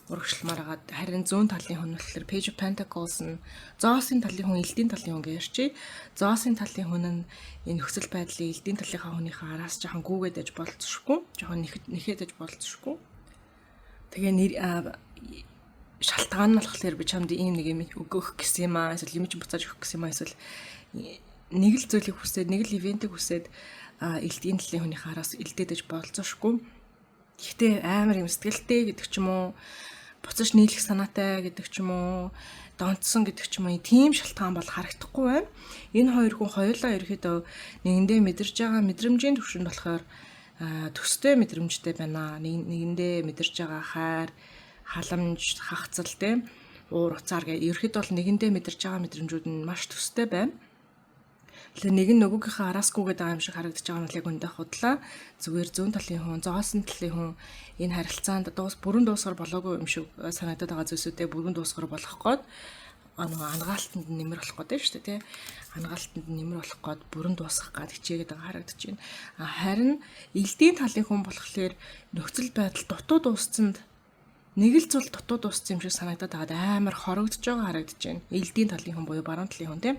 урагшламаар байгаа. Харин зүүн талын хүн болохоор Page of Pentacles нь зоосын талын хүн, элдийн талын хүн гэж ярьчих. Зоосын талын хүн нь энэ нөхцөл байдлын элдийн талынхаа хүнийхээ араас жоохон гүгээд аж болцсошгүй. Жоохон нэхэд аж болцсошгүй. Тэгээ нэр шалтгаан нь болохоор би чамд ийм нэг юм өгөх гэсэн юм аа, эсвэл юм чинь буцааж өгөх гэсэн юм аа, эсвэл нэг л зүйлийг хүсээд, нэг л event ийг хүсээд элдийн талын хүнийхээ араас элдээд аж болцсошгүй. Гэхдээ амар юм сэтгэлтэй гэдэг ч юм уу, буцаж нийлэх санаатай гэдэг ч юм уу, донтсон гэдэг ч юм уу, тийм шалтгаан бол харагдахгүй байна. Энэ хоёр хүн хоёулаа ерөөхдөө нэгэндээ мэдэрч байгаа мэдрэмжийн түвшинд болохоор Төстэй мэдрэмжтэй байна. Нэгэндээ мэдэрч байгаа хайр, халамж, хагцал, те, уур уцаар гэх ерхэд бол нэгэндээ мэдэрч байгаа мэдрэмжүүд нь маш төстэй байна. Тэгэхээр нэг нь нөгөөгийнхөө араасгүйгээд байгаа юм шиг харагдаж байгаа нь яг үндэ худлаа. Зүгээр зүүн талын хүн, зоосон талын хүн энэ харилцаанд бүрэн дуусгар болоогүй юм шиг санагдаад байгаа зүйлсүүдээ бүрэн дуусгар болгох гээд нөгөө ангаалтанд нэмэр болох гээд шүү дээ, тий. Ангаалтанд нэмэр болох гээд, бүрэн дуусгах гээд хичээгээд байгаа харагдаж байна. А харин элдийн талын хүн болохоор нөхцөл байдал дутуу дууссанд, нэг л зүйл дутуу дууссан юм шиг санагдаад байгаад амар хорогдож байгаа харагдаж байна. Элдийн талын хүн буюу баруун талын хүн, тий,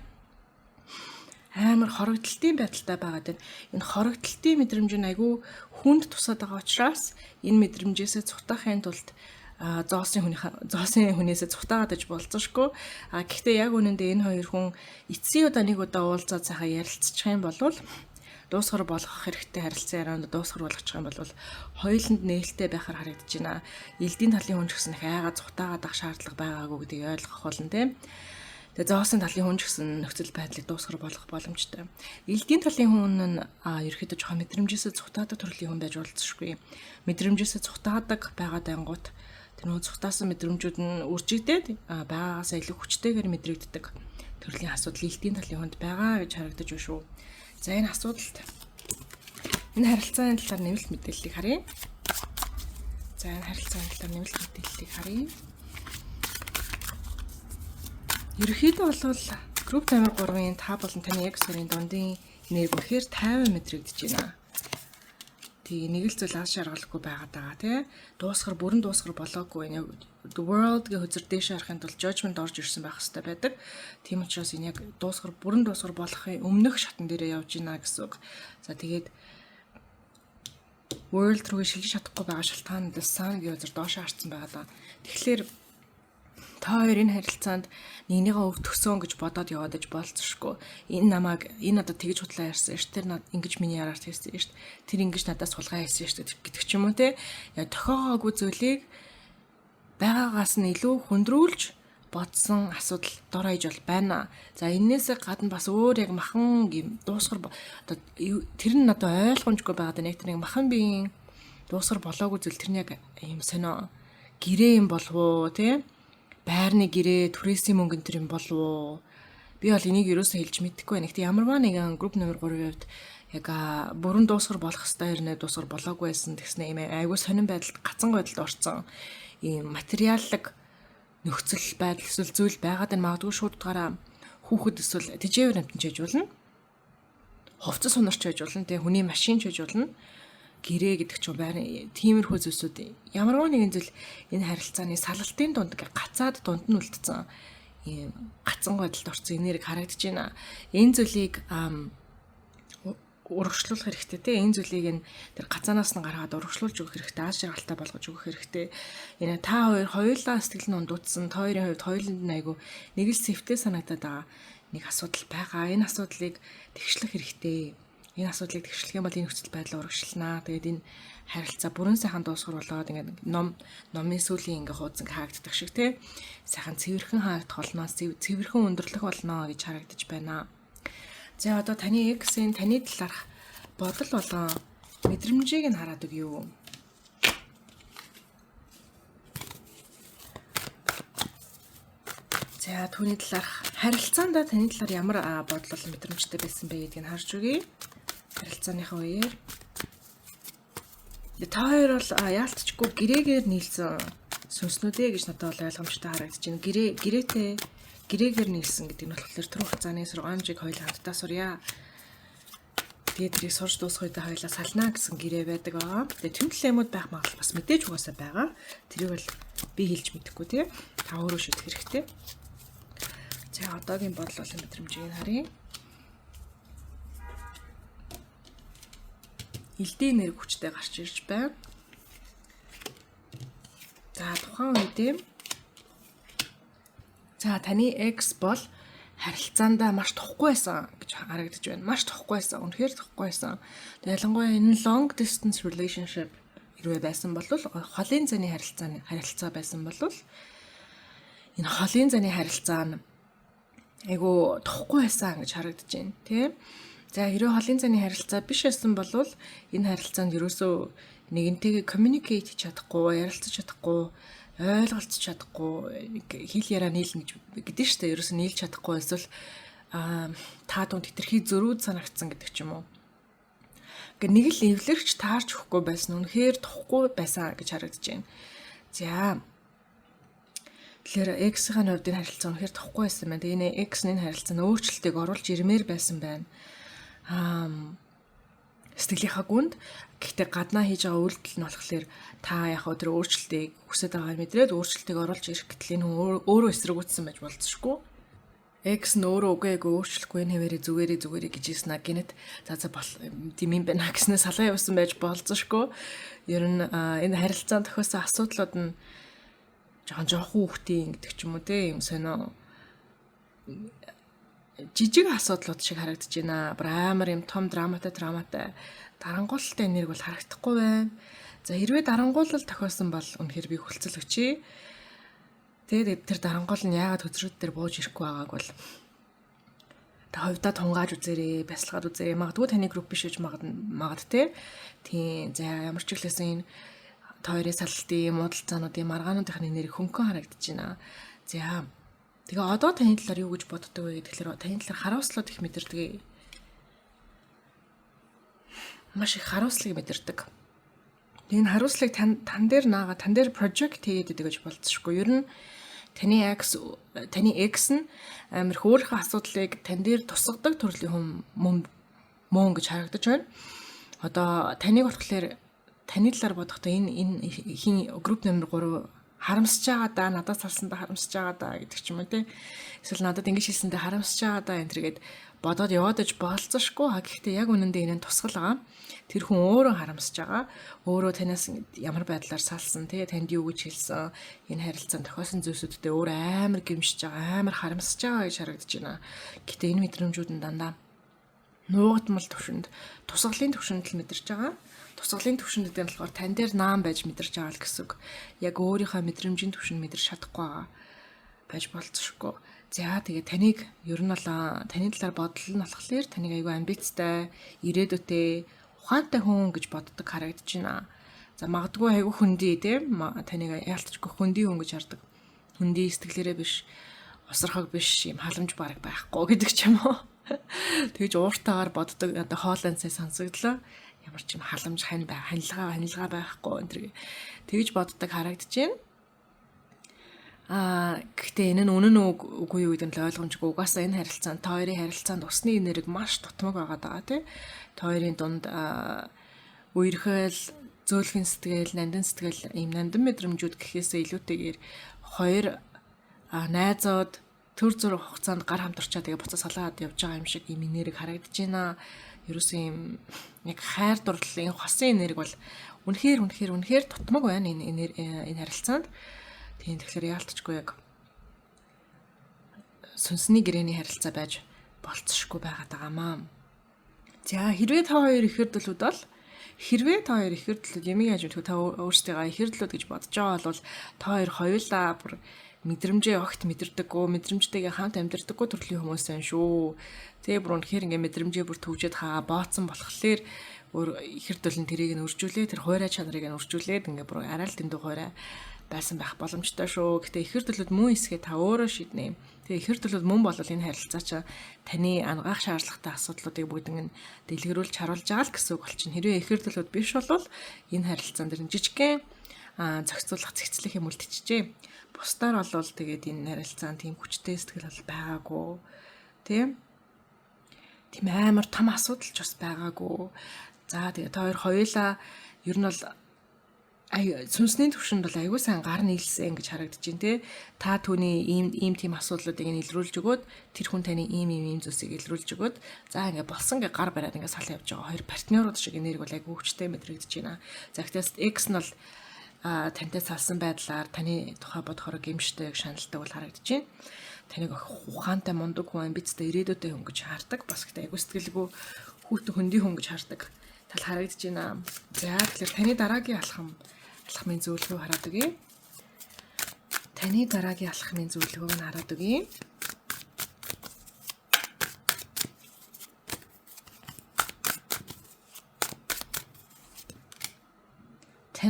амар хорогдолтын байдалтай байгаад байна. Энэ хорогдолтын мэдрэмж нь айгүй хүнд тусаад байгаа учраас энэ мэдрэмжээсээ цутаахын тулд зоосын хүнээсээ цутаагаад аж болзошгүй. А гэхдээ яг үнэндээ энэ хоёр хүн эцсийн удаа нэг удаа уулзаад сайхан ярилцчих юм бол, дуусгар болгох хэрэгтэй харилцан ярианд дуусгар болгочих юм бол хоёуланд нээлттэй байхаар харагдаж байна. Элдийн талын хүн ч гэсэн их айгаа цутаагаад ах шаардлага байгаагүй гэдгийг ойлгох болно, тийм. Тэгээ зоосон талын хүн ч гэсэн нөхцөл байдлыг дуусгар болгох боломжтой. Элдийн талын хүн нь ерөөхдөө жоохон мэдрэмжээсээ цухтаадаг төрлийн хүн байж болзошгүй. Мэдрэмжээсээ цухтаадаг байгаа дангууд тэр нөө цухтаасан мэдрэмжүүд нь үржигдээд байгаагаасаа илүү хүчтэйгээр мэдрэгддэг төрлийн асуудал элдийн талын хүнд байгаа гэж харагдаж байна шүү. За, энэ асуудалд, энэ харилцааны талаар нэмэлт мэдээллийг харъя. За, энэ харилцааны талаар нэмэлт мэдээллийг харъя. Ерөнхийдөө бол групп номер 3-ын та болон таны ex хоёрын дундын нэр үнэхээр тайван мэдрэгдэж байна. Тэгээ нэг л зүйл аз жаргалгүй байгаад байгаа, тий. Дуусгар, бүрэн дуусгар болоогүй. Яг the world гэх хөзөр дээш харахын тулд judgment орж ирсэн байх хэрэгтэй байдаг. Тийм учраас энэ яг дуусгар, бүрэн дуусгар болохын өмнөх шатан дээрээ явж байна гэсэн үг. За, тэгээд world руу шилжиж чадахгүй байгаа шалтгаан the sun гэх хөзөр доош харцсан байгаа даа. Тэгэхээр та хоёр энэ харилцаанд нэгнийгээ өвтгсөн гэж бодоод яваад аж болцсошгүй. Энэ намайг, энэ надад тэгж худлаа ярьсан ш. Тэр над ингэж миний яраар тэгсэн ш. Тэр ингэж надаас хулгай хийсэн ш гэдэг ч юм уу, те. Яг тохиогоогүй зүйлийг байгаагаас нь илүү хүндрүүлж бодсон асуудал дор хаяж бол байна. За, эннээсээ гадна бас өөр яг махан юм дуусгар одоо тэр нь надад ойлгомжгүй байгаад байна. Яг тэр нэг махан биеийн дуусгар болоогүй зүйл, тэр нь яг юм сонио гэрээ юм болов уу, тий? Байрны гэрээ, түрээсийн мөнгө энэ төр юм болов уу? Би бол энийг ерөөсөө хэлж мэдэхгүй байна. Гэтэ ямарваа нэгэн групп номер 3-ын хувьд яг бүрэн дуусгар болох ёстой хэрнээ дуусгар болоогүй байсан. Тэгснэ ийм айгүй сонин байдалд, гацан байдалд орсон ийм материаллык нөхцөл байдал эсвэл зүйл байгаад энэ магадгүй шууд утгаараа хүүхэд эсвэл тэжээвэр амьтан ч хийж болно. Хувцас сунарч байж болно. Тэгээ хүний машин ч хийж болно, гэрээ гэдэг чинь байрны тиймэрхүү зүйлсүүд, ямарваа нэгэн зүйл энэ харилцааны салалтын дунд гацаад дунд нь үлдсэн ийм гацан байдалд орсон энерги харагдаж байна. Энэ зүйлийг урагшлуулах хэрэгтэй, те, энэ зүйлийг энэ тэр гацаанаас нь гаргаад урагшлуулж өгөх хэрэгтэй, аз жаргалтай болгож өгөх хэрэгтэй. Энэ та хоёр хоёулаа сэтгэл нь ундуудсан, та хоёрын хувьд хоёуланд нь айгу нэг л сэвтэй санагдаад байгаа нэг асуудал байгаа. Энэ асуудлыг тэгшлэх хэрэгтэй. Энэ асуудлыг тэгшлэх юм бол энэ нөхцөл байдал урагшлнаа. Тэгээд энэ харилцаа бүрэн сайхан дуусгар болоод ингээд номын сүүлийн ингээ хуудас ингээ хаагддаг шиг, те, сайхан цэвэрхэн хаагдах болно, цэвэрхэн өндөрлөх болно гэж харагдаж байна. За, одоо таны ex-ийн таны талаарх бодол болон мэдрэмжийг нь хараад өгье. За, түүний талаарх харилцаандаа таны талаар ямар бодол болон мэдрэмжтэй байсан бэ гэдгийг харж өгье. Харилцааныхаа үеэр. Та хоёр бол яалтчгүй гэрээгээр нийлсэн сүнснүүдээ гэж надад бол ойлгомжтой харагдаж байна. Гэрээ, гэрээтэй, гэрээгээр нийлсэн гэдэг нь болохоор түр хугацааны сургамжийг хоёулаа хамтдаа сурья. Тэгээд тэрийг сурч дуусах үедээ хоёулаа салнаа гэсэн гэрээ байдаг байгаа. Тэгээд тэмдэглэл юмуд байх магадлал бас мэдээж угаасаа байгаа. Тэрийг бол би хэлж мэдэхгүй, тий. Та өөрөө шийдэх хэрэгтэй. За, одоогийн бодол болон мэдрэмжийг харъя. Элдийн нэр хүчтэй гарч ирж байна. За, тухайн үедээ, за, таны ex бол харилцаандаа маш тухгүй байсан гэж харагдаж байна. Маш тухгүй байсан. Үнэхээр тухгүй байсан. Тэгээ ялангуяа энэ long distance relationship хэрвээ байсан бол, холын зайны харилцаа байсан бол энэ холын зайны харилцаа нь айгу тухгүй байсан гэж харагдаж байна. Тийм. За, хэрвээ холын зайны харилцаа биш байсан бол энэ харилцаанд ерөөсөө нэгэнтэйгээ communicate хийж чадахгүй, ярилцаж чадахгүй, ойлголцож чадахгүй, хэл яриа нийлнэ гэж гэдэг нь шүү дээ. Ерөөсөө нийлж чадахгүй эсвэл та дунд хэтэрхий зөрүүд санагдсан гэдэг ч юм уу. Ингээ нэг л эвлэрч таарч өгөхгүй байсан, үнэхээр тухгүй байсан гэж харагдаж байна. За, тэгэхээр ex-ийн хувьд энэ харилцаа үнэхээр тухгүй байсан байна. Тэгээ энэ ex нь энэ харилцаанд өөрчлөлтийг оруулж ирмээр байсан байна. Сэтгэлийнхаа гүнд, гэхдээ гаднаа хийж байгаа үйлдэл нь болохоор та яг тэр өөрчлөлтийг хүсэж байгааг мэдрээд өөрчлөлтийг оруулж ирэх гэтэл энэ хүн өөрөө эсрэгүүцсэн байж болзошгүй. Ex нь өөрөө үгүй эгүй өөрчлөхгүй, энэ хэвээрээ зүгээрээ зүгээрээ гэж ийсэн а гинэт за за бол тийм юм байна гэснээр салаа явсан байж болзошгүй. Ер нь энэ харилцаанд тохиосон асуудлууд нь жоохон жоохон хүүхдийн гэдэг ч юм уу те, юм сонио жижиг асуудлууд шиг харагдаж байна. Бүр амар юм том драматай дарангуйлалтай энерги бол харагдахгүй байна. За, хэрвээ дарангуйлал тохиосон бол үнэхээр би хүлцэл өчье. Тэгээд тэр дарангуул нь яагаад хөзрүүд дээр бууж ирэхгүй байгааг бол та хувьдаа тунгааж үзээрэй, бясалгаад үзээрэй. Магадгүй таны групп биш гэж магад те. Тийм. За, ямар ч хэлсэн энэ та хоёрын салалтын, муудалцаануудын, маргаануудын энерги хөнгөн харагдаж байна. За. Тэгээ одоо таны талаар юу гэж боддог вэ гэхээр таны талаар харуулслууд их мэдэрдэг. Маш их харуулслыг мэдэрдэг. Энэ харуулслыг тан дээр наага, тан дээр project хийгээд идэг гэж болцсохгүй. Ер нь таны ex нь амар хөөрхөн асуудлыг тан дээр тусгадаг төрлийн хүн мөн гэж харагдаж байна. Одоо таныг болохоор таны талаар бодохдоо энэ хин групп номер 3 харамсаж байгаа да, надад салсандаа харамсаж байгаа да гэдэг ч юм уу те. Эсвэл надад ингэж хэлсэндээ харамсаж байгаа да энэ төргээд бодоод яваад иж болцсошгүй. А гэхдээ яг үнэндээ энэ нь тусгал байгаа. Тэр хүн өөрөө харамсаж байгаа. Өөрөө танаас ямар байдлаар салсан те, танд юу гэж хэлсэн, энэ харилцаанд тохиосон зүйлсүүдтэй өөрөө амар гэмшиж байгаа, амар харамсаж байгаа гэж харагдаж байна. Гэтэ энэ мэдрэмжүүд нь дандаа нуугдмал төвшөнд, тусгалын төвшөнд л мэдэрч байгаа. Тусгалын төвшөнд гэдэг нь болохоор тань дээр наан байж мэдэрч байгаа л гэсэн үг. Яг өөрийнхөө мэдрэмжийн төвшөнд мэдэрч чадахгүй байгаа байж болцсошгүй. За, тэгээ таныг ер нь бол таны талаар бодол нь болохоор таныг айгүй амбицтай, ирээдүйтэй, ухаантай хүн гэж боддог харагдаж байна. За, магадгүй айгүй хөндөй те, таныг яалтчгүй хөндөй хүн гэж хардаг. Хөндөй сэтгэлээрээ биш, осорхог биш, юм халамж бараг байхгүй гэдэг ч юм уу. Тэгж ууртаагаар боддог, одоо хоолойнсаа сонсогдлоо. Ямар ч юм халамж хань бай, ханилгаа байхгүй энэ төр тэгж боддог харагдаж байна. Гэхдээ энэ нь үнэн үү үгүй юу гэдэг нь ойлгомжгүй. Угаасаа энэ харилцаанд, та хоёрын харилцаанд усны энерги маш дутмаг байгаа даа тий. Та хоёрын дунд үерхэл, зөөлхөн сэтгэл, нандин сэтгэл, ийм нандин мэдрэмжүүд гэхээсээ илүүтэйгээр хоёр найзууд төр зур хугацаанд гар хамтарчаа тэгээ буцаа салаад явж байгаа юм шиг ийм энерги харагдаж байна. Ерөөсөн ийм яг хайр дурлалын хосын энерги бол үнэхээр үнэхээр үнэхээр дутмаг байна энэ энэ харилцаанд. Тийм, тэгэхээр яалтчгүй яг сүнсний гэрээний харилцаа байж болцсошгүй байгаад байгаамаа. За, хэрвээ та хоёр ихэрдлүүд бол, хэрвээ та хоёр ихэрдлүүд ямиг яаж мэдэх, та өөрсдийгөө ихэрдлүүд гэж бодож байгаа бол та хоёр хоёулаа бүр мэдрэмжээ огт мэдэрдэггүй, мэдрэмжтэйгээ хамт амьдардаггүй төрлийн хүмүүс байна шүү. Тэгээ бүр үнэхээр ингээ мэдрэмжээ бүр төвжээд хаа бооцсон болохоор өөр ихэрдэл нь тэрийг нь өржүүлээ, тэр хуйраа чанарыг нь өржүүлээд ингээ бүр арай л дэндүү хуйраа байсан байх боломжтой шүү. Гэтэ ихэр төлөвд мөн эсгээ та өөрөө шийднэ. Тэгээ ихэр төлөвд мөн бол энэ харилцаа чи таны ангаах шаардлагатай асуудлуудыг бүгдэн нь дэлгэрүүлж харуулж байгаа л гэсэн үг болчихно. Хэрвээ ихэр төлөвд биш бол энэ харилцаан дээр жижигхэн зохицуулах, цэгцлэх юм үлдчихжээ. Бусдаар бол тэгээд энэ харилцаанд тийм хүчтэй сэтгэл бол байгаагүй. Тийм. Тийм амар том асуудал ч бас байгаагүй. За, тэгээ та хоёр хоёулаа ер нь бол сүнсний төвшөнд бол аягүй сайн гар нийлсэн гэж харагдаж байна те. Та түүний ийм ийм тийм асуудлуудыг нь илрүүлж өгөөд, тэр хүн таны ийм ийм ийм зүйлсийг илрүүлж өгөөд, за ингээ болсон гэ гар бариад ингээ сал явж байгаа хоёр партнерууд шиг энерги бол аягүй хүчтэй мэдрэгдэж байна. За, гэхдээ ex нь бол тантай салсан байдлаар таны тухай бодохоор гэмшдэг, шаналдаг бол харагдаж байна. Таныг ухаантай, мундаг хүн, амбицтай, ирээдүйтэй хүн гэж хардаг. Бас гэхдээ аягүй сэтгэлгүй, хүүтэн хөндөй хүн гэж хардаг тал харагдаж байна. За, тэгэхээр таны дараагийн алхмын зөвлөгөө хараад өгье. Таны дараагийн алхмын зөвлөгөөг нь хараад өгье.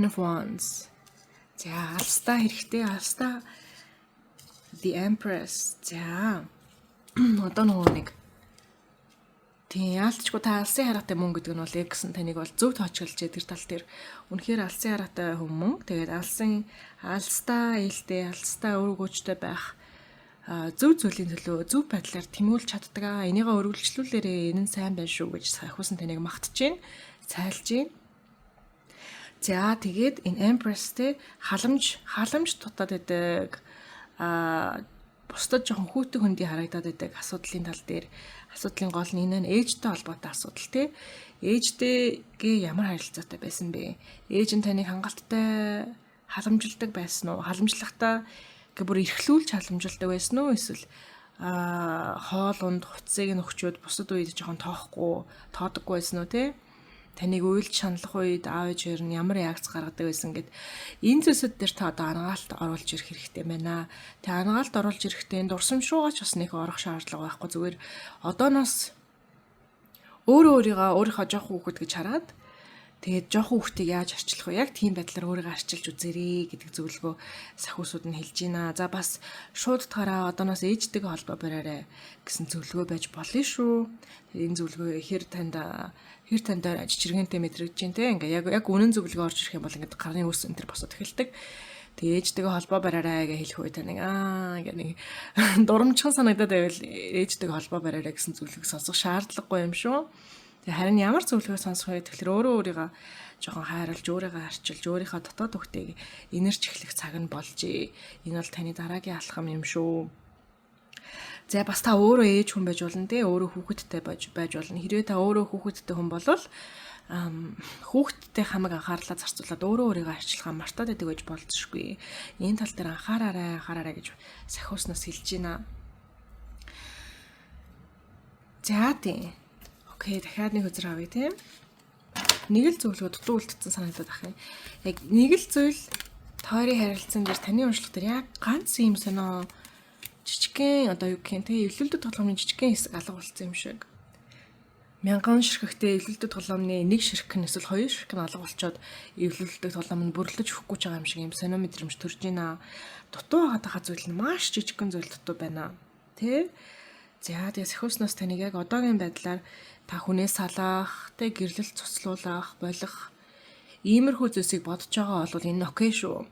Ten of Wands. За, алстаа хэрэгтэй, алстаа The Empress. За. Одоо нөгөө нэг, тийм, яалтчгүй та алсын хараатай мөн гэдэг нь бол ex нь таныг бол зөв тоочглож, тэр тал дээр үнэхээр алсын хараатай хүн мөн. Тэгээд алстаа ээлтэй, алстаа өргөөчтэй байх, зөв зүйлийн төлөө зөв байдлаар тэмүүлж чаддаг аа. Энийгээ өргөлжлүүлээрээ, энэ нь сайн байна шүү гэж сахиусан таныг магтаж гин, цайлж гин. За, тэгээд энэ Empress те халамж дутаад байдаг. Бусдад жоохон хүүтэн хөндөй харагдаад байдаг асуудлын тал дээр, асуудлын гол нь энэ нь ээжтэй холбоотой асуудал тий. Ээжтэйгээ ямар харилцаатай байсан бэ? Ээж нь таныг хангалттай халамжилдаг байсан уу? Халамжлахдаа гэ бүр эрхлүүлж халамжилдаг байсан уу? Эсвэл хоол унд, хувцсыг нь өгчөөд бусад үед жоохон тоохгүй, тоодоггүй байсан уу те? Таныг уйлж шаналх үед аав ээж хоёр нь ямар реакц гаргадаг байсан гэд энэ зүйлсүүд дээр та одоо анагаалт оруулж ирэх хэрэгтэй байна. Тэгээ анагаалт оруулж ирэхдээ энэ дурсамж руугаа ч бас нэг орох шаардлага байхгүй. Зүгээр одооноос өөрөө өөрийгөө өөрийнхөө жоох хүүхэд гэж хараад, тэгээд жоохон хүүхдийг яаж арчлах вэ? Яг тийм байдлаар өөрийгөө арчилж үзээрэй гэдэг зөвлөгөө сахиусууд нь хэлж байна. За, бас шууд тараа одооноос ээжтэйгээ холбоо бариарай гэсэн зөвлөгөө байж болно шүү. Энэ зөвлөгөө хэр танд жижигэнтэй мэдрэгдэж байна те. Ингээ яг үнэн зөвлөгөө орж ирэх юм бол ингээд гарын үс энэ төр босоод эхэлдэг. Тэгээ ээжтэйгээ холбоо бариарай гэж хэлэх үе таныг гэх нэг дурамчхан санагдаад байвал ээжтэйгээ холбоо бариарай гэсэн зөвлөгөөг сонсох шаардлагагүй юм шүү. Тэгээ харин ямар зөвлөгөө сонсох вэ? Тэгэхээр өөрөө өөрийгөө жоохон хайрлаж, өөрийгөө арчилж, өөрийнхөө дотоод үхтийг инэрч эхлэх цаг нь болжээ. Энэ бол таны дараагийн алхам юм шүү. За, бас та өөрөө ээж хүн байж болно те, өөрөө хүүхэдтэй байж болно. Хэрвээ та өөрөө хүүхэдтэй хүн болвол хүүхэдтэй хамаг анхаарлаа зарцуулаад өөрөө өөрийгөө арчлахаа мартаад байдаг гэж болзошгүй. Энэ тал дээр анхаараарай, анхаараарай гэж сахиуснаас хэлж байна. За, тийм. Okay, дахиад нэг хөзөр авъя тийм. Нэг л зөвлөгөө дутуу үлдсэн санагдаад ах юм. Яг нэг л зүйл тойрын харилцаан дээр, таны уншлага дээр яг ганц юм сонио жижигхэн, одоо юу гэх юм те, эвлүүлдэг тоглоомны жижигхэн хэсэг алга болсон юм шиг. Мянган ширхэгтэй эвлүүлдэг тоглоомны нэг ширхэг нь эсвэл хоёр ширхэг нь алга болчоод эвлүүлдэг тоглоом нь бүрлэж өгөхгүй ч байгаа юм шиг юм сонио мэдрэмж төрж байна. Дутуу байгаад байгаа зүйл нь маш жижигхэн зүйл дутуу байна. Тэ? За, тэгээ сахиуснаас таныг яг одоогийн байдлаар та хүнээс салаах, тэ, гэрлэлт цуцлуулах, болох иймэрхүү зүйлсийг бодож байгаа бол энэ okay шүү.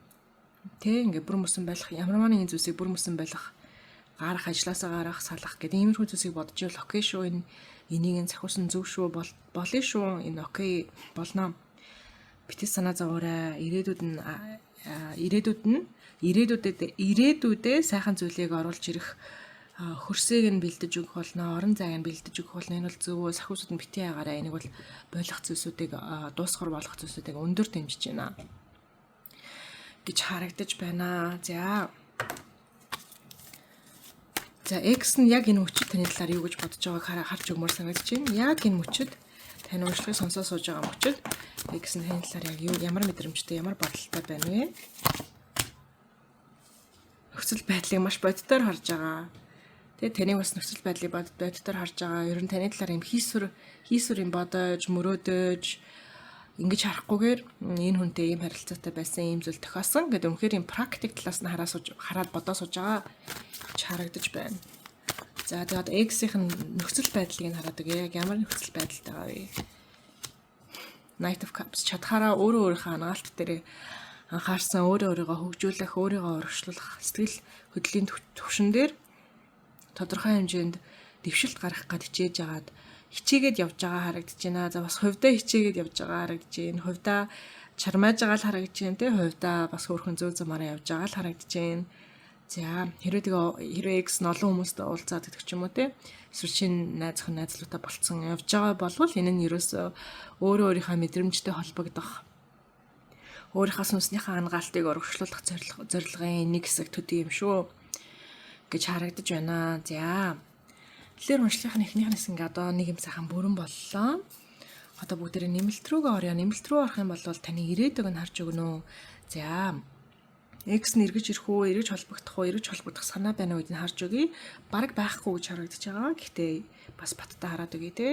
Тэ, ингээ бүр мөсөн байх, ямар нэгэн зүйлсийг бүр мөсөн байх, гарах, ажилласаа гарах, салах гэдэг иймэрхүү зүйлсийг бодож ивэл okay шүү. Энэ энийг нь сахиусан зөв шүү, болно шүү. Энэ okay болно. Битгий санаа зовоорой. Ирээдүйд нь ирээдүйдээ сайхан зүйлийг оруулж ирэх хөрсийг нь бэлдэж өгөх болно, орон зайг нь бэлдэж өгөх болно. Энэ бол зөв, сахиусууд нь битгий ягаараа, энийг бол болох зүйлсүүдийг, дуусгар болох зүйлсүүдийг өндөр дэмжиж байна гэж харагдаж байна. За. За, ex нь яг энэ мөчид таны талаар юу гэж бодож байгааг харж өгмөр санагдаж байна. Яг энэ мөчид, тань уншлагыг сонсоо сууж байгаа мөчид ex нь таны талаар яг юу, ямар мэдрэмжтэй, ямар бодолтой байна вэ? Нөхцөл байдлыг маш бодитоор харж байгаа. Тэгээ таныг бас нөхцөл байдлыг бодитоор харж байгаа. Ер нь таны талаар юм хийсвэр хийсвэр юм бодож, мөрөөдөж ингэж харахгүйгээр энэ хүнтэй ийм харилцаатай байсан, ийм зүйл тохиосон гэдэг үнэхээр юм практик талаас нь хараа сууж, хараад бодоо сууж байгаа гэж харагдаж байна. За, тэгээд ex-ийн нөхцөл байдлыг нь хараад өгье. Яг ямар нөхцөл байдалтай байгаа вэ? Knight of Cups, чадхаараа өөрөө өөрийнхөө анагаалт дээр анхаарсан, өөрөө өөрийгөө хөгжүүлэх, өөрийгөө урагшлуулах сэтгэл хөдлөлийн төвшин дээр тодорхой хэмжээнд дэвшилт гаргах гээд хичээж агаад, хичээгээд явж байгаа харагдаж байна. За, бас хувьдаа хичээгээд явж байгаа харагдаж байна. Хувьдаа чармааж байгаа л харагдаж байна те. Хувьдаа бас хөөрхөн зөв замаараа явж байгаа л харагдаж байна. За, хэрвээ тэгээ хэрвээ ex нь олон хүмүүстэй уулзаад гэдэг ч юм уу те. Эсвэл шинэ найз охин, найзлуудаа болцсон явж байгаа болвол энэ нь ерөөсөө өөрөө өөрийнхөө мэдрэмжтэй холбогдох, өөрийнхөө сүнснийхээ анагаалтыг урагшлуулах зорилгын нэг хэсэг төдий юм шүү гэж харагдаж байна. За. Тэгэхээр уншлагын эхнийх нь ингээ одоо нэг юм сайхан бүрэн боллоо. Одоо бүгдээрээ нэмэлт рүүгээ орё. Нэмэлт рүү орох юм бол таны ирээдүйг нь харж өгнө. За. Ex нь эргэж ирэх үү, эргэж холбогдох уу, эргэж холбогдох санаа байна уу гэдгийг харж өгье. Бараг байхгүй гэж харагдаж байгаа. Гэхдээ бас баттай хараад өгье те.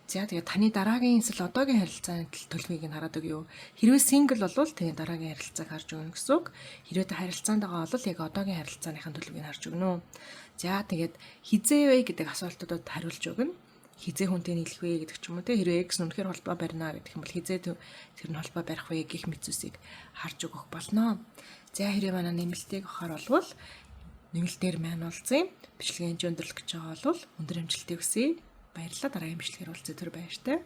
За, тэгээ таны дараагийн эсвэл одоогийн харилцааны төлөвийг нь хараад өгье. Хэрвээ single болвол таны дараагийн харилцааг харж өгнө гэсэн үг. Хэрвээ та харилцаанд байгаа бол яг одоогийн харилцааныхын төлөвийг харж өгнө. За, тэгээд хэзээ вэ гэдэг асуултуудад хариулж өгнө, хэзээ хүнтэй нийлэх вэ гэдэг ч юм уу те. Хэрвээ ex үнэхээр холбоо барина гэдэг юм бол хэзээ тэр нь холбоо барих вэ гэх мэт зүйлсийг харж өгөх болно. За, хэрвээ манай нэмэлтийг авахар болвол нэмэлтээр маань уулзъя. Бичлэгийн өндөрлөх гэж байгаа бол өндөр амжилтыг хүсье. Баярлалаа. Дараагийн бичлэгээр уулзъя. Түр баяртай.